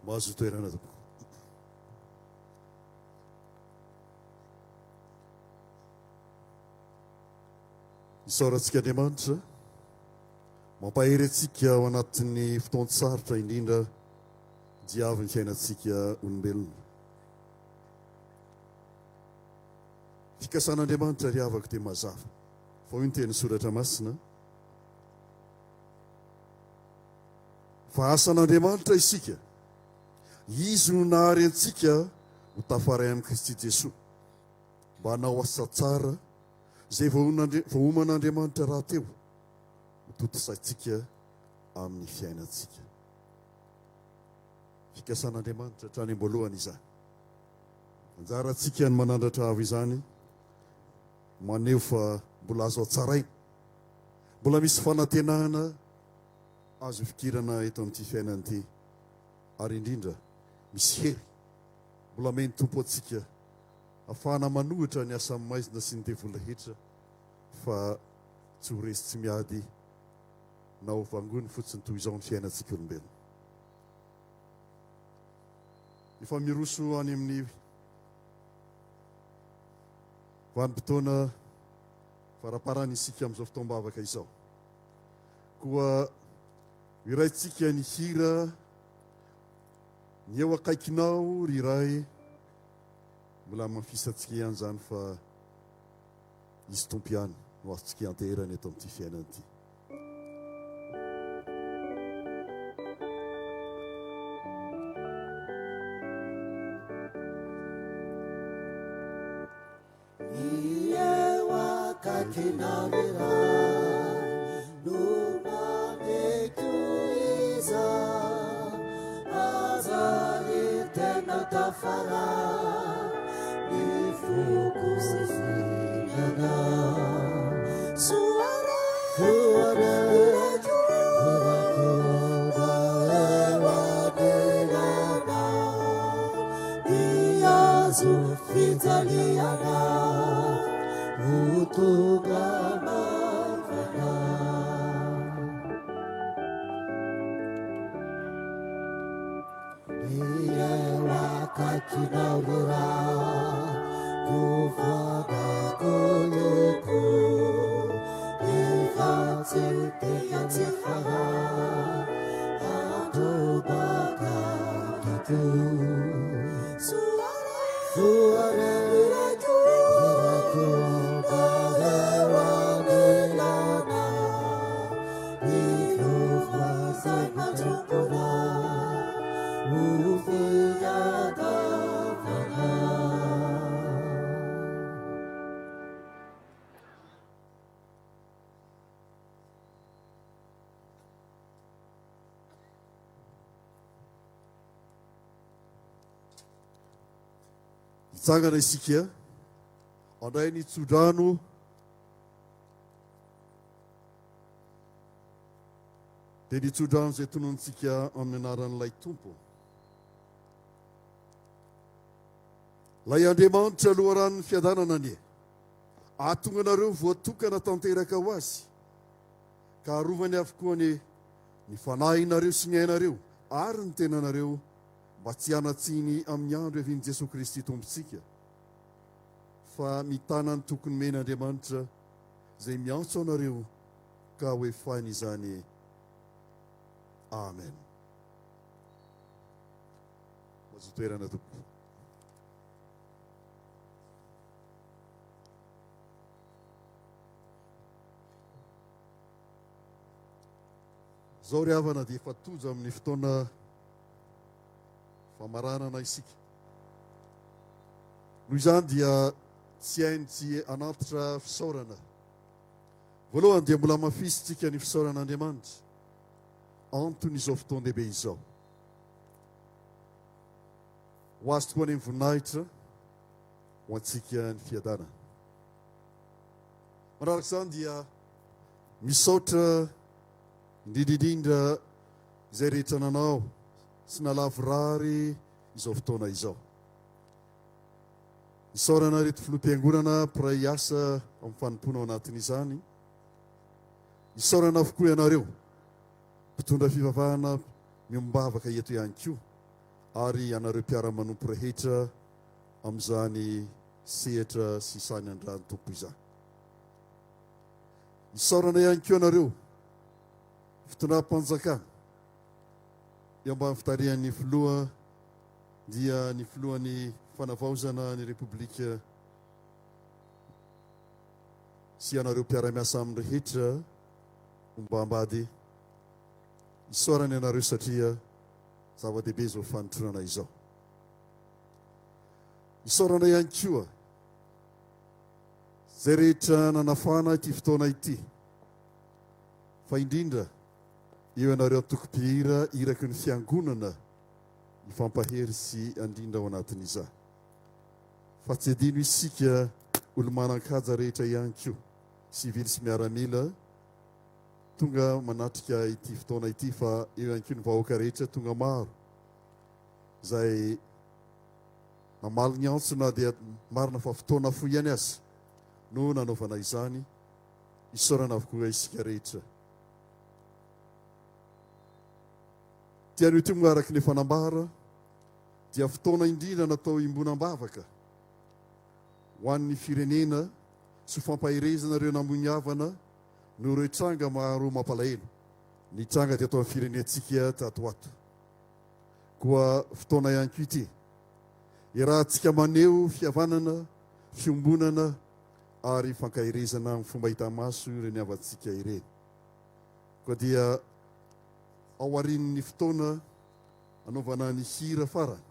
Mahazo toerana tompoko. Isaorantsika Andriamanitra mampahery antsika ao anatin'ny fotoan-tsarotra indrindra diavin'ny fiainantsika olombelona. Fikasan'Andriamanitra ry havako dia mazava. Fa hoy ny teny soratra masina fa asan'Andriamanitra isika. Izy no nahary antsika ho tafaray amin'i Kristy Jesoa mba hanao asa tsara izay voaoman'Andriamanitra rahateo ho tontosaintsika amin'ny fiainantsika. Fikasan'Andriamanitra hatrany am-boalohany izany. Anjarantsika ny manandratra avo izany, maneho fa mbola azo hatsaraina, mbola misy fanantenana azo ifikirana eto amin'ity fiainana ity, ary indrindra misy hery mbola amen'ny Tompo antsika afahana manohitra ny asan'ny maizina sy ny devoly rehetra fa tsy ho resy tsy miady na ho vangoiny fotsiny toy izao ny fiainantsika olombelona. Efa miroso any amin'ny vanim-potoana faraparany isika amin'izao fotoam-bavaka izao. Koa iraintsika ny hira ny eo akaikinao ry Ray. Mbola hamafisantsika ihany izany fa Izy Tompo ihany no azontsika ianteherana eto amin'ity fiainana ity.
Ny eo akaikinao ry Ray no mameko izany. Aza ry tena tafara ny foko fihinana. Soa re, irako eo anilanao. Ny hazo fijaliana ho tonga maivana. Ny eo akaikinao ry Ray no voanakoloko. Efa tsy dia tsy fara androbaka tokoa. Soa re, irako eo anilanao. Ny nofo izay mandrombona ho fiadavana.
Hitsangana isika handray ny tsodrano. Dia ny tsodrano izay tonontsika amin'ny anaran'ilay Tompo. Ilay Andriamanitra loharanon'ny fiadanana anie, ahatonga anareo voatokana tanteraka ho Azy, ka arovany avokoa anie ny fanahinareo sy ny ainareo ary ny tenanareo mba tsy hanan-tsiny amin'ny andro hiavian'i Jesoa Kristy Tompontsika, fa mitana ny toky nomen'Andriamanitra izay miantso anareo ka ho efainy izany. Amen. Mazotoa toerana tompoko. Zao ry havana dia efa tojo amin'ny fotoana famaranana isika. Noho izany dia tsy hainy tsy hanantitra fisaorana. Voalohany dia mbola hamafisintsika ny fisaoran'Andriamanitra antony izao fotoan-dehibe izao. Ho azy tokoa anie ny voninahitra, ho antsika ny fiadanana. Manaraka izany dia misaotra indrindra indrindra izay rehetra nanao sy nalavorary izao fotoana izao. Isaorana ireto filoham-piangonana mpiray asa amin'ny fanompoana ao anatin'izany. Isaorana avokoa ianareo mpitondra fivavahana miombavaka eto ihany koa ary ianareo mpiara-manompo rehetra amin'izany sehatra sy sahy nandran'ny Tompo izany. Isaorana ihany koa ianareo fitondram-panjakana eo ambany fitarihan'ny filoha dia ny filohan'ny fanavaozana ny Repoblika sy ianareo mpiara-miasa aminy rehetra ombambady. Isaorana ianareo satria zava-dehibe izao fanotronana izao. Isaorana ihany koa izay rehetra nanafana ity fotoana ity, fa indrindra eo ianareo antokom-pihira iraky ny fiangonana hifampahery sy handrindra ao anatin'izany. Fa tsy adino isika olo-manan-kaja rehetra ihany koa, sivily sy miaramila, tonga manatrika ity fotoana ity fa eo ihany koa ny vahoaka rehetra tonga maro izay namaly ny antso na dia marina fa fotoana fohy ihany aza no nanaovana izany. Isaorana avokoa isika rehetra. Ity anio ity moa araka ny efa nambara dia fotoana indrindra natao iombonam-bavaka ho an'ny firenena sy ho fampaherezana ireo namoy ny havana noho ireo tranga maro mampalahelo nitranga teto amin'ny firenentsika tato ho ato. Koa fotoana ihany koa ity iarahantsika maneho fihavanana, fiombonana ary fankaherezana amin'ny fomba hita maso ireny havantsika ireny. Koa dia ao aorian'ny fotoana anaovana ny hira farany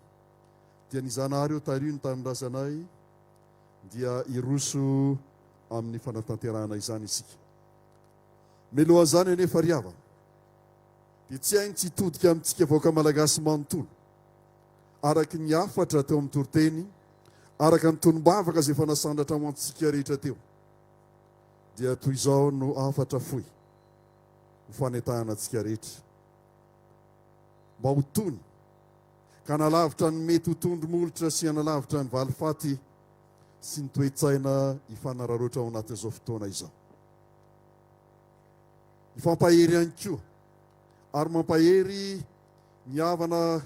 dia ny Zanahary eo tariho ny tanindrazanay dia hiroso amin'ny fanatanterahana izany isika. Mialohan'izany anefa ry havana dia tsy hainy tsy hitodika amintsika vahoaka malagasy manontolo araka ny hafatra teo amin'ny toriteny, araka ny tonom-bavaka izay efa nasandratra ho antsika rehetra teo dia toy izao no hafatra fohy ho fanetahana antsika rehetra mba ho tony ka hanalavitra ny mety ho tondro molotra sy hanalavitra ny valifaty sy ny toe-tsaina hifanararaotra ao anatin'izao fotoana izao. Hifampahery ihany koa ary mampahery ny havana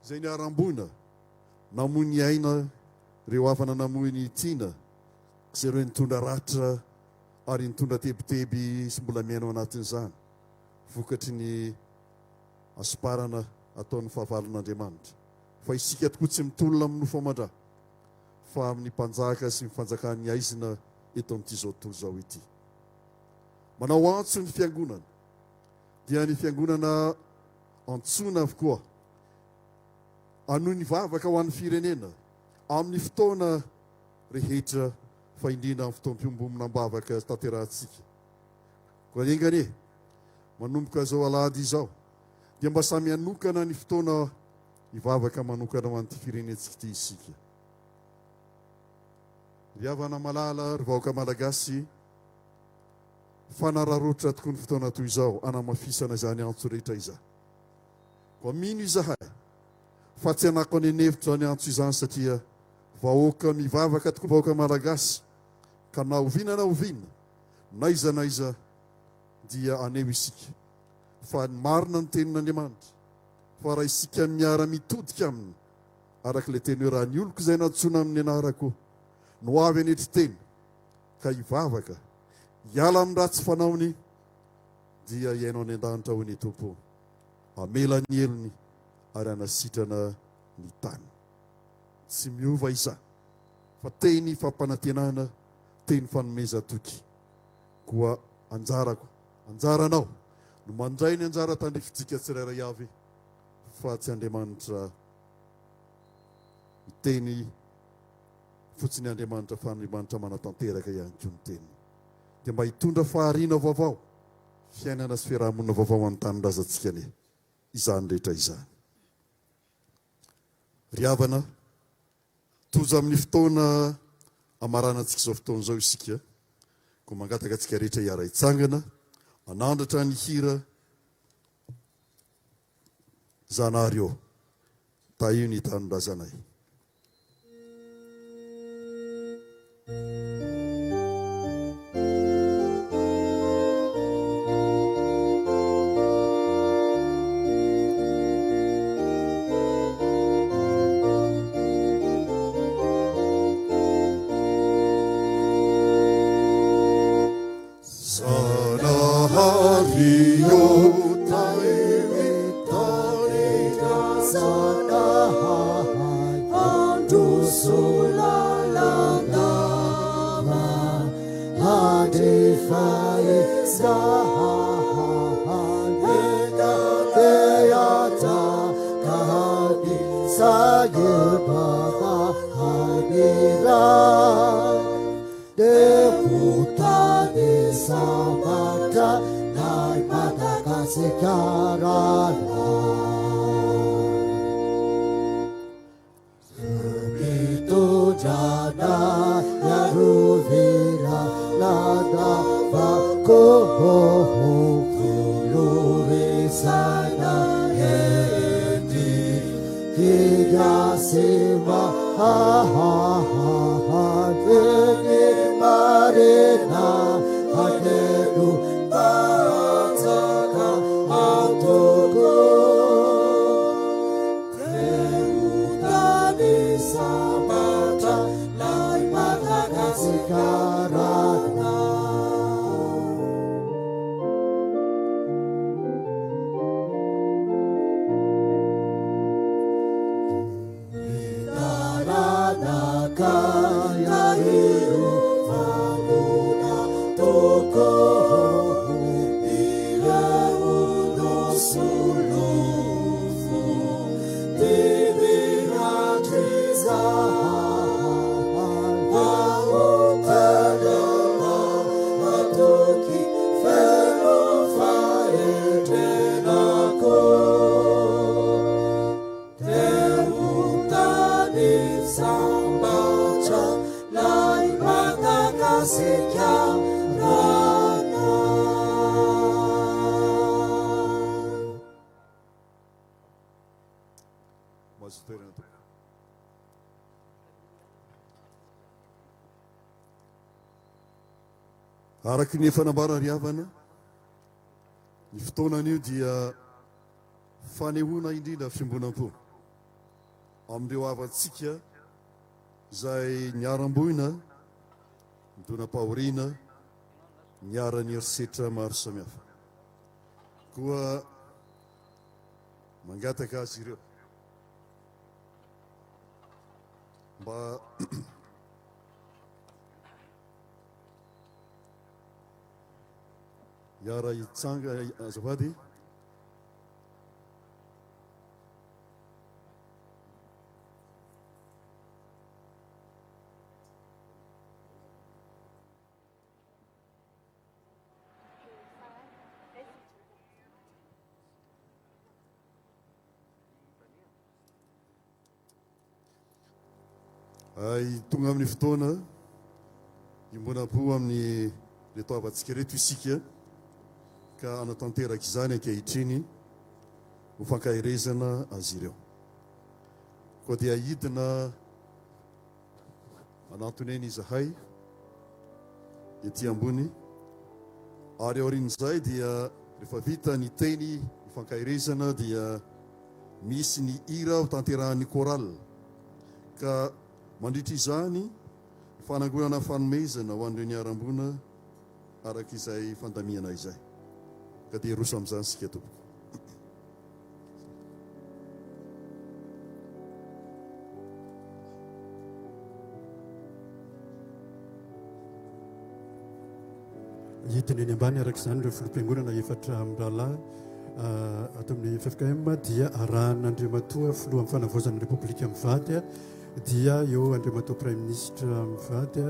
izay niharam-boina, namoy ny aina, ireo havana namoy ny tiana sy ireo nitondra ratra ary nitondra tebiteby sy mbola miaina ao anatin'izany vokatry ny hasomparana ataon'ny fahavalon'Andriamanitra. Fa isika tokoa tsy mitolona amin'ny nofo aman-dra, fa amin'ny mpanjaka sy ny fanjakan'ny haizina eto amin'ity izao tontolo izao ity. Manao antso ny fiangonana, dia ny fiangonana antsoina avokoa hanohy ny vavaka ho an'ny firenena amin'ny fotoana rehetra fa indrindra amin'ny fotoam-piombonam-bavaka tanterahantsika. Koa enga anie, manomboka izao alahady izao, dia mba samy hanokana ny fotoana hivavaka manokana ho an'ity firenentsika ity isika. Ry havana malala, ry vahoaka malagasy, fanararaotra tokoa ny fotoana toy izao hanamafisana izany antso rehetra izany. Koa mino izahay fa tsy hanako any an'efitra izany antso izany satria vahoaka mivavaka tokoa ny vahoaka malagasy ka na oviana na oviana n'aiza n'aiza dia haneho isika fa ny marina ny tenin'Andriamanitra fa raha isika miara mitodika aminy araka ilay teny hoe raha ny oloko izay nantsoina amin'ny anarako no avy hanetry tena ka hivavaka hiala amin'ny ratsy fanaony dia hiaino any an-danitra hoy ny Tompo hamela ny helony ary hanasitrana ny tany. Tsy miova izany fa teny fampanantenana, teny fanomezan-toky. Koa anjarako, anjaranao no mandray ny anjara tandrifintsika tsirairay avy fa tsy Andriamanitra miteny fotsiny Andriamanitra fa Andriamanitra manatanteraka ihany koa ny teniny. Dia mba hitondra fahariana vaovao, fiainana sy fiarahamonina vaovao ho an'ny tanindrazantsika anie izany rehetra izany. Ry havana, tojo amin'ny fotoana hamaranantsika izao fotoana izao isika, koa mangataka antsika rehetra hiara-hitsangana, hanandratra ny hira Zanahary ô, tahio ny tanindrazanay. Zanahary ô,
Madagasikarana. Ny taranaka ireo vanona tokoa, ireo no solofo dimy hatrizay. Ao tena matoky feno fahendrena koa. Te ho tany sambatra lay Madagasikarana.
Mahazo toerana tompoko. Araka ny efa nambara ry havana, ny fotoana anio dia fanehoana indrindra fiombonam-po amin'ireo havantsika izay niharam-boina, nidonam-pahoriana, niharan'ny herisetra maro samihafa. Koa mangataka azy ireo mba hiara-hitsanga azafady. Ay, tonga amin'ny fotoana iombonam-po amin'ny reto havantsika ireto isika ka hanatanteraka izany ankehitriny ho fankaherezana azy ireo. Koa dia hidina manantona eny izahay ety ambony ary aorian'izay dia rehefa vita ny teny ifankaherezana dia misy ny hira ho tanterahan'ny chorale ka mandritra izany ny fanangonana fanomezana ho an'ireo niharam-boina araka izay fandamihana izay ka dia roso amin'izany isika tompoko.
Hidina eny ambany araka izany ireo filoham-piangonana efatra mirahalahy ah, ato amin'ny ffkm dia arahan'Andriamatoa filohan'ny fanavaozan'ny Repoblika mivady dia eo Andriamatoa Praiminisitra mivady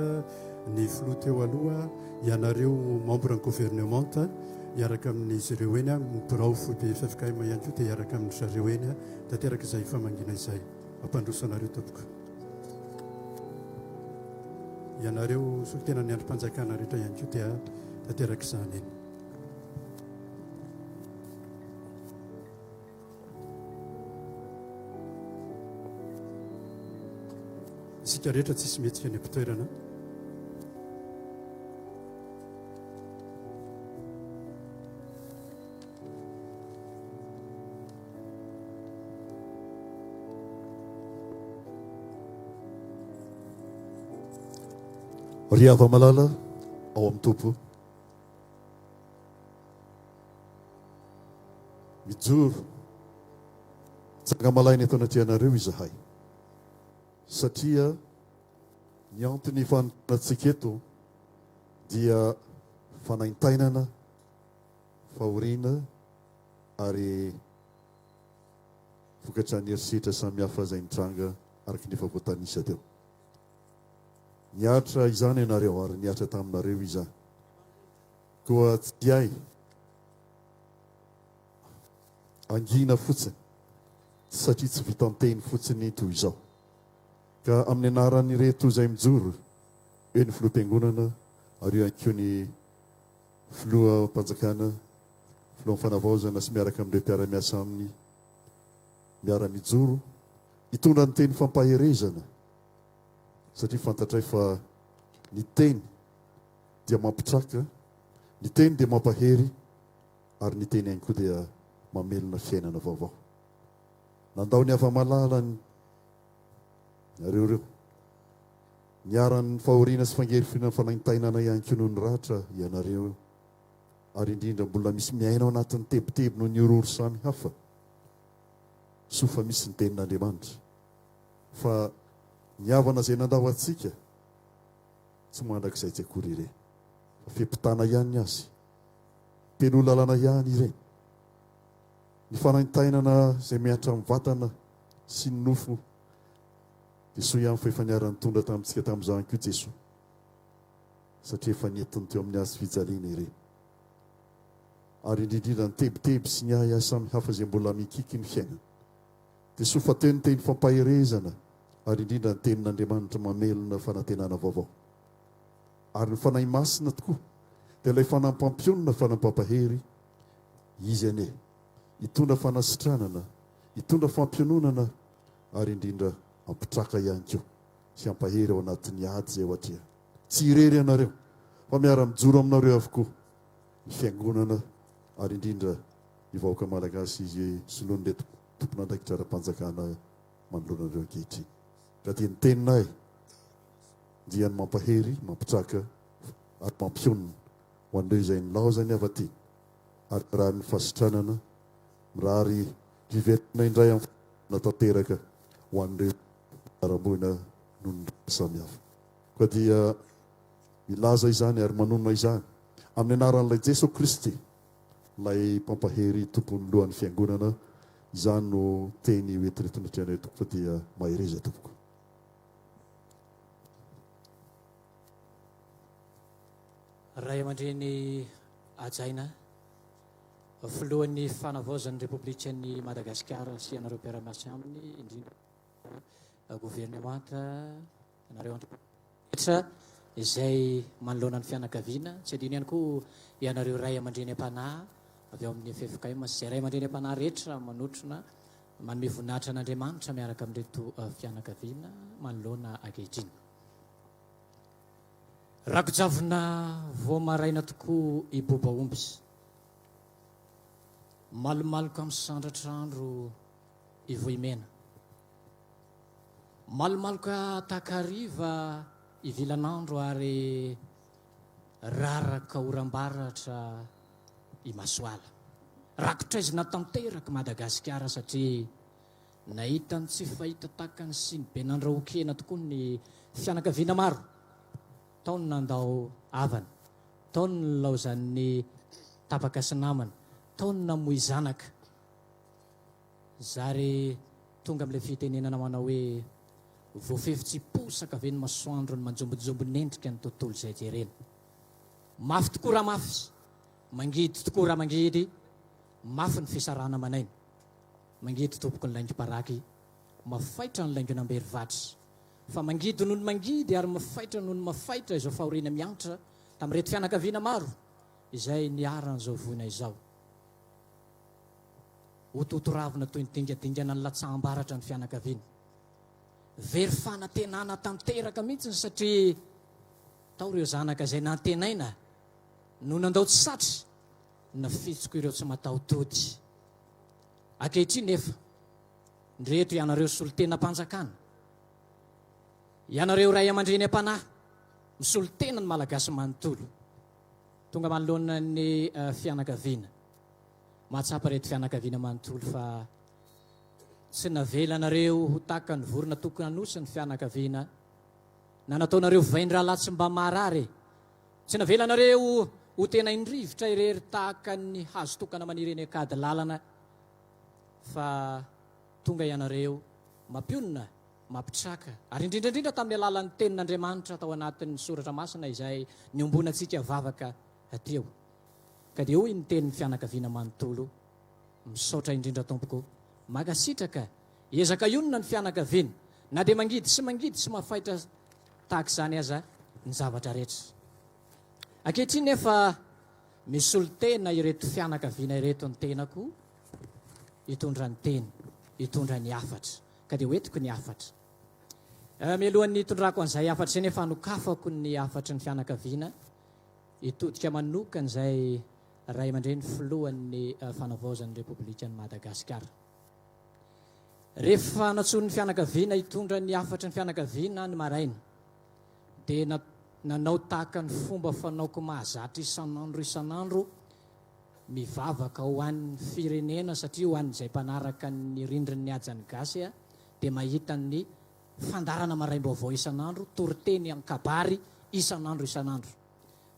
ny filoha teo aloha ianareo membre ny gouvernemanta hiaraka amin'izy ireo eny, ny birao foibe ffkm ihany koa dia hiaraka amin-dry zareo eny, tanteraka izay famangiana izay. Mampandroso anareo tompoko. Ianareo solontenan'ny andrim-panjakana rehetra ihany koa dia tanteraka izany eny. Isika rehetra tsisy mihetsika any am-pitoerana.
Ry hava-malala ao amin'ny Tompo, Mijoro tsanga-malaina eto anatrehanareo izahay, satria ny antony fanompoanantsika eto dia fanaintainana, fahoriana ary vokatra ny herisetra samihafa izay nitranga araka ny efa voatanisa teo. Niaritra izany ianareo ary nihatra taminareo izany. Koa tsy hay Hangina fotsiny satria tsy vitan-teny fotsiny toy izao. Ka amin'ny anaran'ireto izay mijoro eo ny filoham-piangonana ary eo ihany koa ny filoham-panjakana, filohan'ny fanavaozana sy miaraka amin'ireo mpiara-miasa aminy miara-mijoro hitondra ny teny fampaherezana satria fantatray fa ny teny dia mampitraka, ny teny dia mampahery ary ny teny ihany koa dia mamelona fiainana vaovao. Nandao ny hava-malalany nareo ireo. Niharan'ny fahoriana sy fangerifiriana fanaintainana ihany koa noho ny ratra ianareo, ary indrindra mbola misy miaina ao anatin'ny tebiteby noho ny horohoro samy hafa. Soa fa misy ny Tenin'Andriamanitra. Fa ny havana izay nandao antsika, tsy mandrakizay tsy akory ireny. Fa fe-pitana ihany ny azy. Telo lalana ihany ireny. Ny fanaintainana izay mihatra amin'ny vatana sy ny nofo dia soa ihany fa efa niara-nitondra tamintsika tamin'izany koa Jesoa satria efa nentiny teo amin'ny hazo fijaliana ireny. Ary indrindrindra indrindra ny tebiteby sy ny ahiahy samihafa izay mbola mikiky ny fiainana. Dia soa fa teo ny teny fampaherezana ary indrindra ny tenin'Andriamanitra mamelona fanantenana vaovao. Ary ny Fanahy Masina tokoa dia ilay Fanahy mpampionona, Fanahy mpampahery, Izy anie hitondra fanasitranana, hitondra fampiononana ary indrindra hampitraka ihany koa sy hampahery ao anatin'ny ady izay ho atrehana. Tsy irery ianareo fa miara-mijoro aminareo avokoa ny Fiangonana ary indrindra ny vahoaka Malagasy izay soloan'ireto tompon'andraikitra ara-panjakana manoloana anareo ankehitriny. Ka dia ny teninay dia ny mampahery, mampitraka ary mampionona ho an'ireo izay nilaozany hava-tiana ary mirary ny fahasitranana, mirary hiverina indray amin'ny fahasitranana tanteraka ho an'ireo niharam-boina noho ny raharaha samihafa. Koa dia milaza izany ary manonona izany amin'ny anaran'ilay Jesoa Kristy, ilay Mpampahery Tompon'ny Lohan'ny Fiangonana, izany no teny hoentiretinatrehanay tompoko fa dia mahereza tompoko.
Ray aman-dreny hajaina, Filohan'ny Fanavaozan'ny Repoblikan'i Madagasikara sy ianareo mpiara-miasa aminy, indrindra governemanta, ianareo rehetra izay manoloana ny fianakaviana, tsy adino ihany koa ianareo ray aman-dreny am-panahy avy ao amin'ny ffkm sy izay ray aman-dreny am-panahy rehetra manotrona manome voninahitra an'Andriamanitra miaraka amin'ireto fianakaviana manoloana ankehitriny. Rako-javona vao maraina tokoa i Bobaomby. Malomaloka misandratra andro i Vohimena. Malomaloka takariva i Vilanandro ary raraka oram-baratra i Masoala. Rakotr'aizina tanteraka Madagasikara satria nahita ny tsy fahita takany sy ny be nandrahoan-kena tokoa ny fianakaviana maro. Tao ny nandao havana, tao ny nilaozan'ny tapaka sy namana, tao ny namoy zanaka. Zary tonga amin'ilay fitenenana manao hoe voafefy tsy posaka ve ny masoandro ny manjombonjombon'endrika ny tontolo izay jerena. Mafy tokoa raha mafy, mangidy tokoa raha mangidy, mafy ny fisarahana aman'aina. Mangidy tompoko ny laingom-paraky, mafaitra ny laingon'amberivatry. Fa mangidy noho ny mangidy ary mafaitra noho ny mafaitra izao fahoriana miantra tamin'ireto fianakaviana maro izay niharan'izao voina izao. Hototoravina toy ny dingadingana nilatsaham-baratra ny fianakaviana. Very fanantenana tanteraka mihitsy satria tao ireo zanaka izay nantenaina no nandao tsy satry nafitsoko ireo tsy mataho-tody. Ankehitriny nefa, ndreto ianareo solontenam-panjakana, ianareo ray aman-dreny am-panahy, misolo tena ny Malagasy manontolo, tonga manoloana ny eh, fianakaviana. Mahatsapa ireto fianakaviana manontolo fa tsy navelanareo ho tahaka ny vorona tokana-nosy ny fianakaviana, na nataonareo vain-drahalahy tsy mba marary e. Tsy navelanareo ho tena indrivotra irery tahaka ny hazo tokana maniry eny an-kady lalana, fa tonga ianareo mampionona, mampitraka, ary indrindra indrindra tamin'ny alalan'ny Tenin'Andriamanitra tao anatin'ny Soratra Masina izay niombonantsika vavaka teo. Ka dia hoy ny tenin'ny fianakaviana manontolo, Misaotra indrindra tompoko, mankasitraka, ezaka hionona ny fianakaviana, na dia mangidy sy mangidy sy mafaitra tahaka izany aza ny zavatra rehetra. Ankehitriny nefa misolo tena ireto fianakaviana ireto ny tenako hitondra ny teny, hitondra ny hafatra. Ka dia hoentiko ny hafatra. Eh, mialohan'ny hitondrako an'izay hafatra izay nefa hanokafako ny hafatry ny fianakaviana, hitodika manokana izay ray aman-dreny filohan'ny eh, fanavaozan'ny Repoblikan'i Madagasikara. Rehefa nantsoin'ny fianakaviana hitondra ny hafatry ny fianakaviana ny maraina. Dia nanao tahaka ny fomba fanaoko mahazatra isan'andro isan'andro, mivavaka ho an'ny firenena satria ho an'izay mpanaraka ny rindrin'ny hajan'ny gasy dia mahita ny fandaharana maraim-baovao isan'andro, toriteny an-kabary isan'andro isan'andro.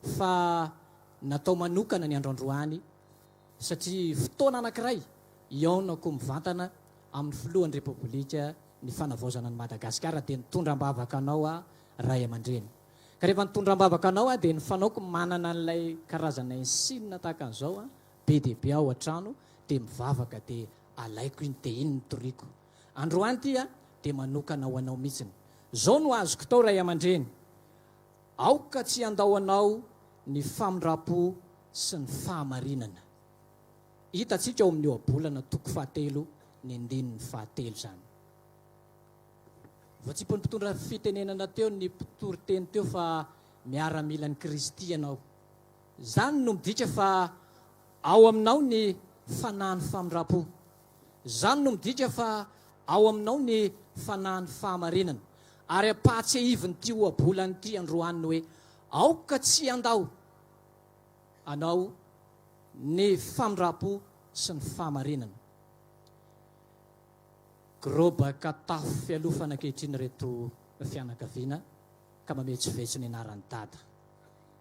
Fa natao manokana ny andro androany satria fotoana anankiray hihaonako mivantana amin'ny filohan'ny Repoblika ny fanavaozana an'i Madagasikara dia nitondra am-bavaka anao aho ray aman-dreny. Ka rehefa nitondra am-bavaka anao aho dia ny fanaoko manana an'ilay karazana insigne tahaka an'izao an, be dia be ao an-trano dia mivavaka dia alaiko iny dia iny no toriko. Androany ity an dia manokana ho anao mihitsiny. Izao no azoko tao ray aman-dreny, aoka tsy handao anao ny famindram-po sy ny fahamarinana. Hitantsika ao amin'ny Ohabolana toko fahatelo ny andininy fahatelo izany. Voatsipon'ny mpitondra fitenenana teo ny mpitory teny teo fa miaramilan'i Kristy ianao. Izany no midika fa ao aminao ny fanahin'ny famindram-po. Izany no midika fa ao aminao ny fanahin'ny fahamarinana. Ary ampahatsiahivin'ity ohabolana ity androany ny hoe aoka tsy handao anao ny famindram-po sy ny fahamarinana. Grobaka tafo fialofana ankehitriny ireto fianakaviana ka mametsovetso ny anaran'i Dada.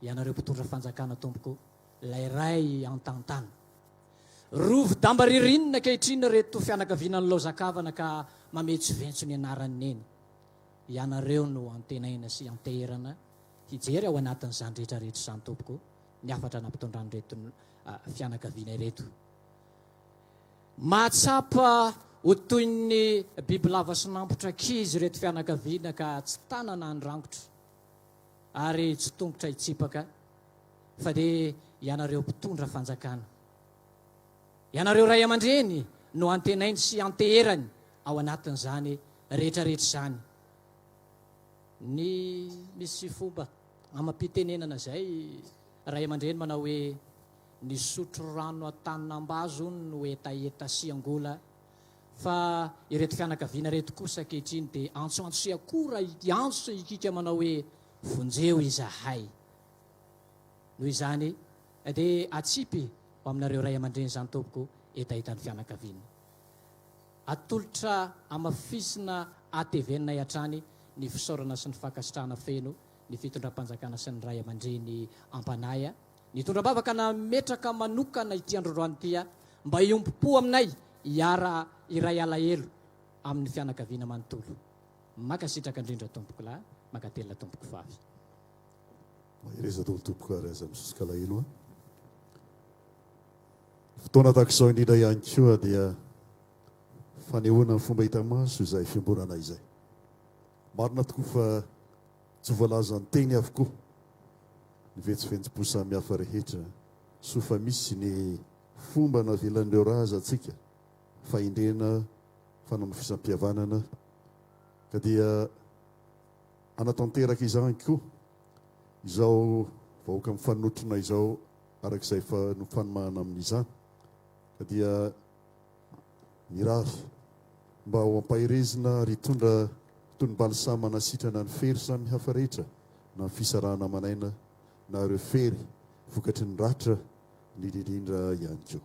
Ianareo mpitondra fanjakana tompoko, ilay ray antantana. Rovi-damba ririnina ankehitriny ireto fianakaviana nilaozan-kavana ka mametsovetso ny anaran'i Neny. Ianareo no antenaina sy anteherana hijery ao anatin'izany rehetra rehetra izany tompoko ny hafatra nampitondran'ireto fianakaviana ireto. Mahatsapa ho toy ny bibilava sinampotra ankizy ireto fianakaviana ka tsy tanana handrangotra ary tsy tongotra hitsipaka fa dia ianareo mpitondra fanjakana. Ianareo ray aman-dreny no antenainy sy anteherany ao anatin'izany rehetra rehetra izany. Ny misy fomba amam-pitenenana izay ray aman-dreny manao hoe Nisotro rano an-tanin'Ambazo hono no hetaheta sy angola fa ireto fianakaviana ireto kosa ankehitriny dia antsoantso sy akora hiantso sy hikika manao hoe vonjeo izahay. Noho izany dia atsipy ho aminareo ray aman-dreny izany tompoko hetahetan'ny fianakaviana. Atolotra hamafisina ateveninay hatrany ny fisaorana sy ny fankasitrahana feno ny fitondram-panjakana sy ny ray aman-dreny am-panahy. Nitondra am-bavaka nametraka manokana ity androandroany ity aho mba hiombom-po aminay hiara hiray alahelo amin'ny fianakaviana manontolo. Mankasitraka indrindra tompoko lahy, mankatelina tompoko vavy.
Mahereza daholo tompoko ary aza misosoka alahelo a. Fotoana tahaka izao indrindra ihany koa dia fanehoana ny fomba hita maso izay fiombonana izay. Marina tokoa fa tsy voalazan'ny teny avokoa ny vetsoventsompo samihafa rehetra, soa fa misy ny fomba navelan'ireo razantsika, fahendrena, fanamafisam-pihavanana, ka dia hanatanteraka izany koa izao vahoaka mifanotrona izao araka izay efa nofanomahana amin'izany, ka dia Mirary mba ho ampaherezina ary hitondra toy ny balsama hanasitrana ny fery samihafa rehetra na ny fisarahana aman'aina na ireo fery vokatry ny ratra indrindra indrindra ihany koa.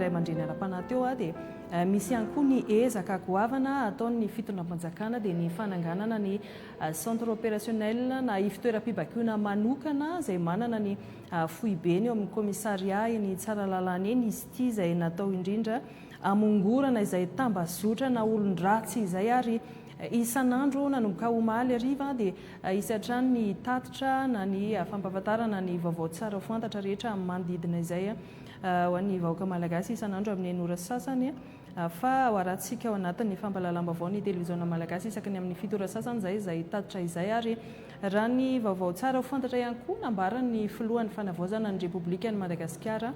ray aman-dreny ara-panahy teo dia misy ihany koa ny ezaka goavana ataon'ny fitondram-panjakana dia ny fananganana ny centre opérationnel na ivotoeram-pibaikoana manokana izay manana ny foibeny eo amin'ny commissariat eny Tsaralalàna eny izy ity izay natao indrindra hamongorana izay tambazotra na olon-dratsy izay ary isan'andro nanomboka omaly hariva dia hisy hatrany ny tatitra na ny fampahafantarana ny vaovao tsara ho fantatra rehetra manodidina izay ho an'ny vahoaka malagasy isan'andro amin'ny enina ora sasany fa ho arahantsika ao anatin'ny fampahalalam-baovao ny televiziona malagasy isaky ny amin'ny fito ora sasany izay izay tatitra izay ary raha ny vaovao tsara ho fantatra ihany koa nambaran'ny filohan'ny fanavaozana ny Repoblikan'i Madagasikara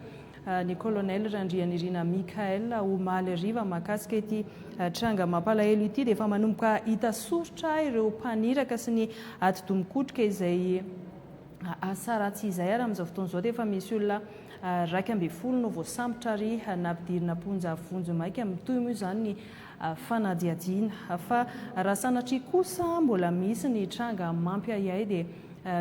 ny Colonel Randrianirina Michaël omaly hariva mahakasika ity tranga mampalahelo ity dia efa manomboka hita soritra ireo mpaniraka sy ny atidoha mikotrika izay asa ratsy izay ary amin'izao fotoana izao dia efa misy olona 11 no voasambotra ary nampidirina am-ponja vonjimaika. Mitohy moa izany ny fanadihadiana. Fa raha sanatria kosa mbola misy ny tranga mampiahiahy dia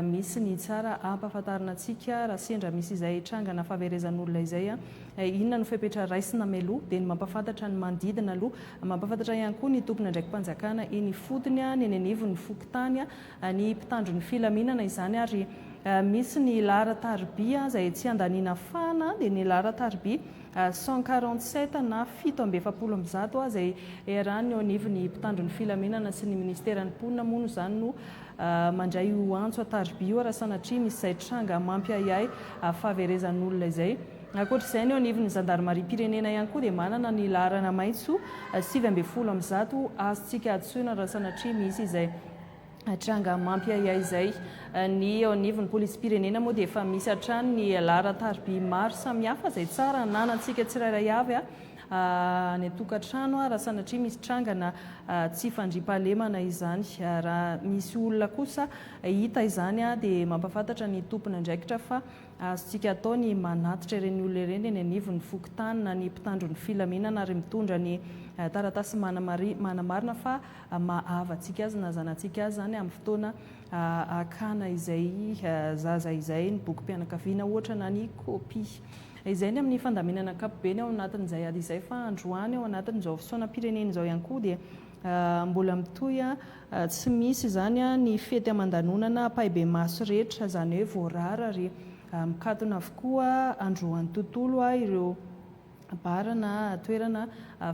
misy ny tsara ampahafantarina antsika raha sendra misy izay trangana fahaverezan'olona izay. Inona no fepetra raisina mialoha? Dia ny mampahafantatra ny manodidina aloha. Mampahafantatra ihany koa ny tompon'andraiki-panjakana eny ifotony, ny eny anivon'ny fokontany, ny mpitandro ny filaminana izany ary misy ny laharan-tariby izay tsy andaniana fahana dia ny laharan-tariby 147 na 147 izay iarahan'ny eo anivon'ny mpitandro ny filaminana sy ny minisiteran'ny mponina moa no izany no mandray io antso an-tariby io raha sanatria misy izay tranga mampiahiahy fahaverezan'olona izay. Ankoatra izay ny eo anivon'ny zandarimariam-pirenena ihany koa dia manana ny laharana maitso 119 azontsika antsoina raha sanatria misy izay tranga mampiahiahy izay. Ny eo anivon'ny polisim-pirenena moa dia efa misy hatrany ny laharan-tariby maro samihafa izay tsara ananantsika tsirairay avy any an-tokantrano raha sanatria misy trangana tsy fandriampahalemana izany. Raha misy olona kosa hita izany dia mampahafantatra ny tompon'andraikitra fa azontsika atao ny manatitra ireny olona ireny eny anivon'ny fokontany na ny mpitandro ny filaminana ary mitondra ny taratasy manamarina fa maha havantsika azy na zanatsika azy izany amin'ny fotoana hakana izay zaza izay, ny bokim-pianakaviana ohatra na ny kopia. Izay ny amin'ny fandaminana ankapobeny ao anatin'izay ady izay fa androany ao anatin'izao fisaonam-pirenena izao ihany koa dia mbola mitohy tsy misy izany ny fety aman-danonana ampahibemaso rehetra, izany hoe voarara ary mikatona avokoa androany tontolo ireo bar na toerana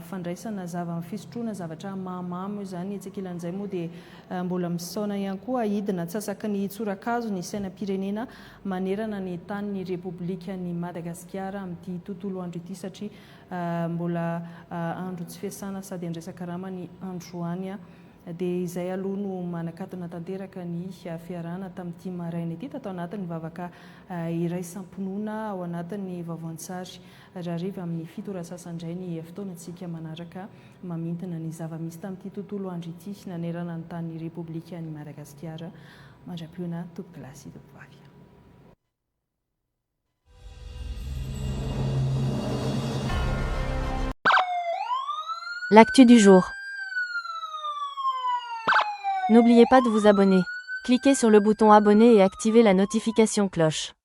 fandraisana zava-fisotroana zavatra mahamamo izany. Etsy ankilan'izay moa dia mbola misaona ihany koa hidina antsasaky ny tsorakazo ny sainam-pirenena manerana ny tanin'ny Repoblikan'i Madagasikara amin'ity tontolo andro ity satria mbola andro tsy fiasana sady andraisan-karama ny androany. Dia izay aloha no manakatona tanteraka ny fiarahana tamin'ity maraina ity tato anatin'ny vavaka iraisam-pinoana ao anatin'ny vaovao an-tsary. Rahariva amin'ny fito ora sasany indray ny fotoanantsika manaraka mamintina ny zava-misy tamin'ity tontolo andro ity nanerana ny tanin'ny Repoblikan'i Madagasikara. Mandra-pihaona tompokolahy sy tompovavy.
L'actu du jour. N'oubliez pas de vous abonner. Cliquez sur le bouton abonner et activez la notification cloche.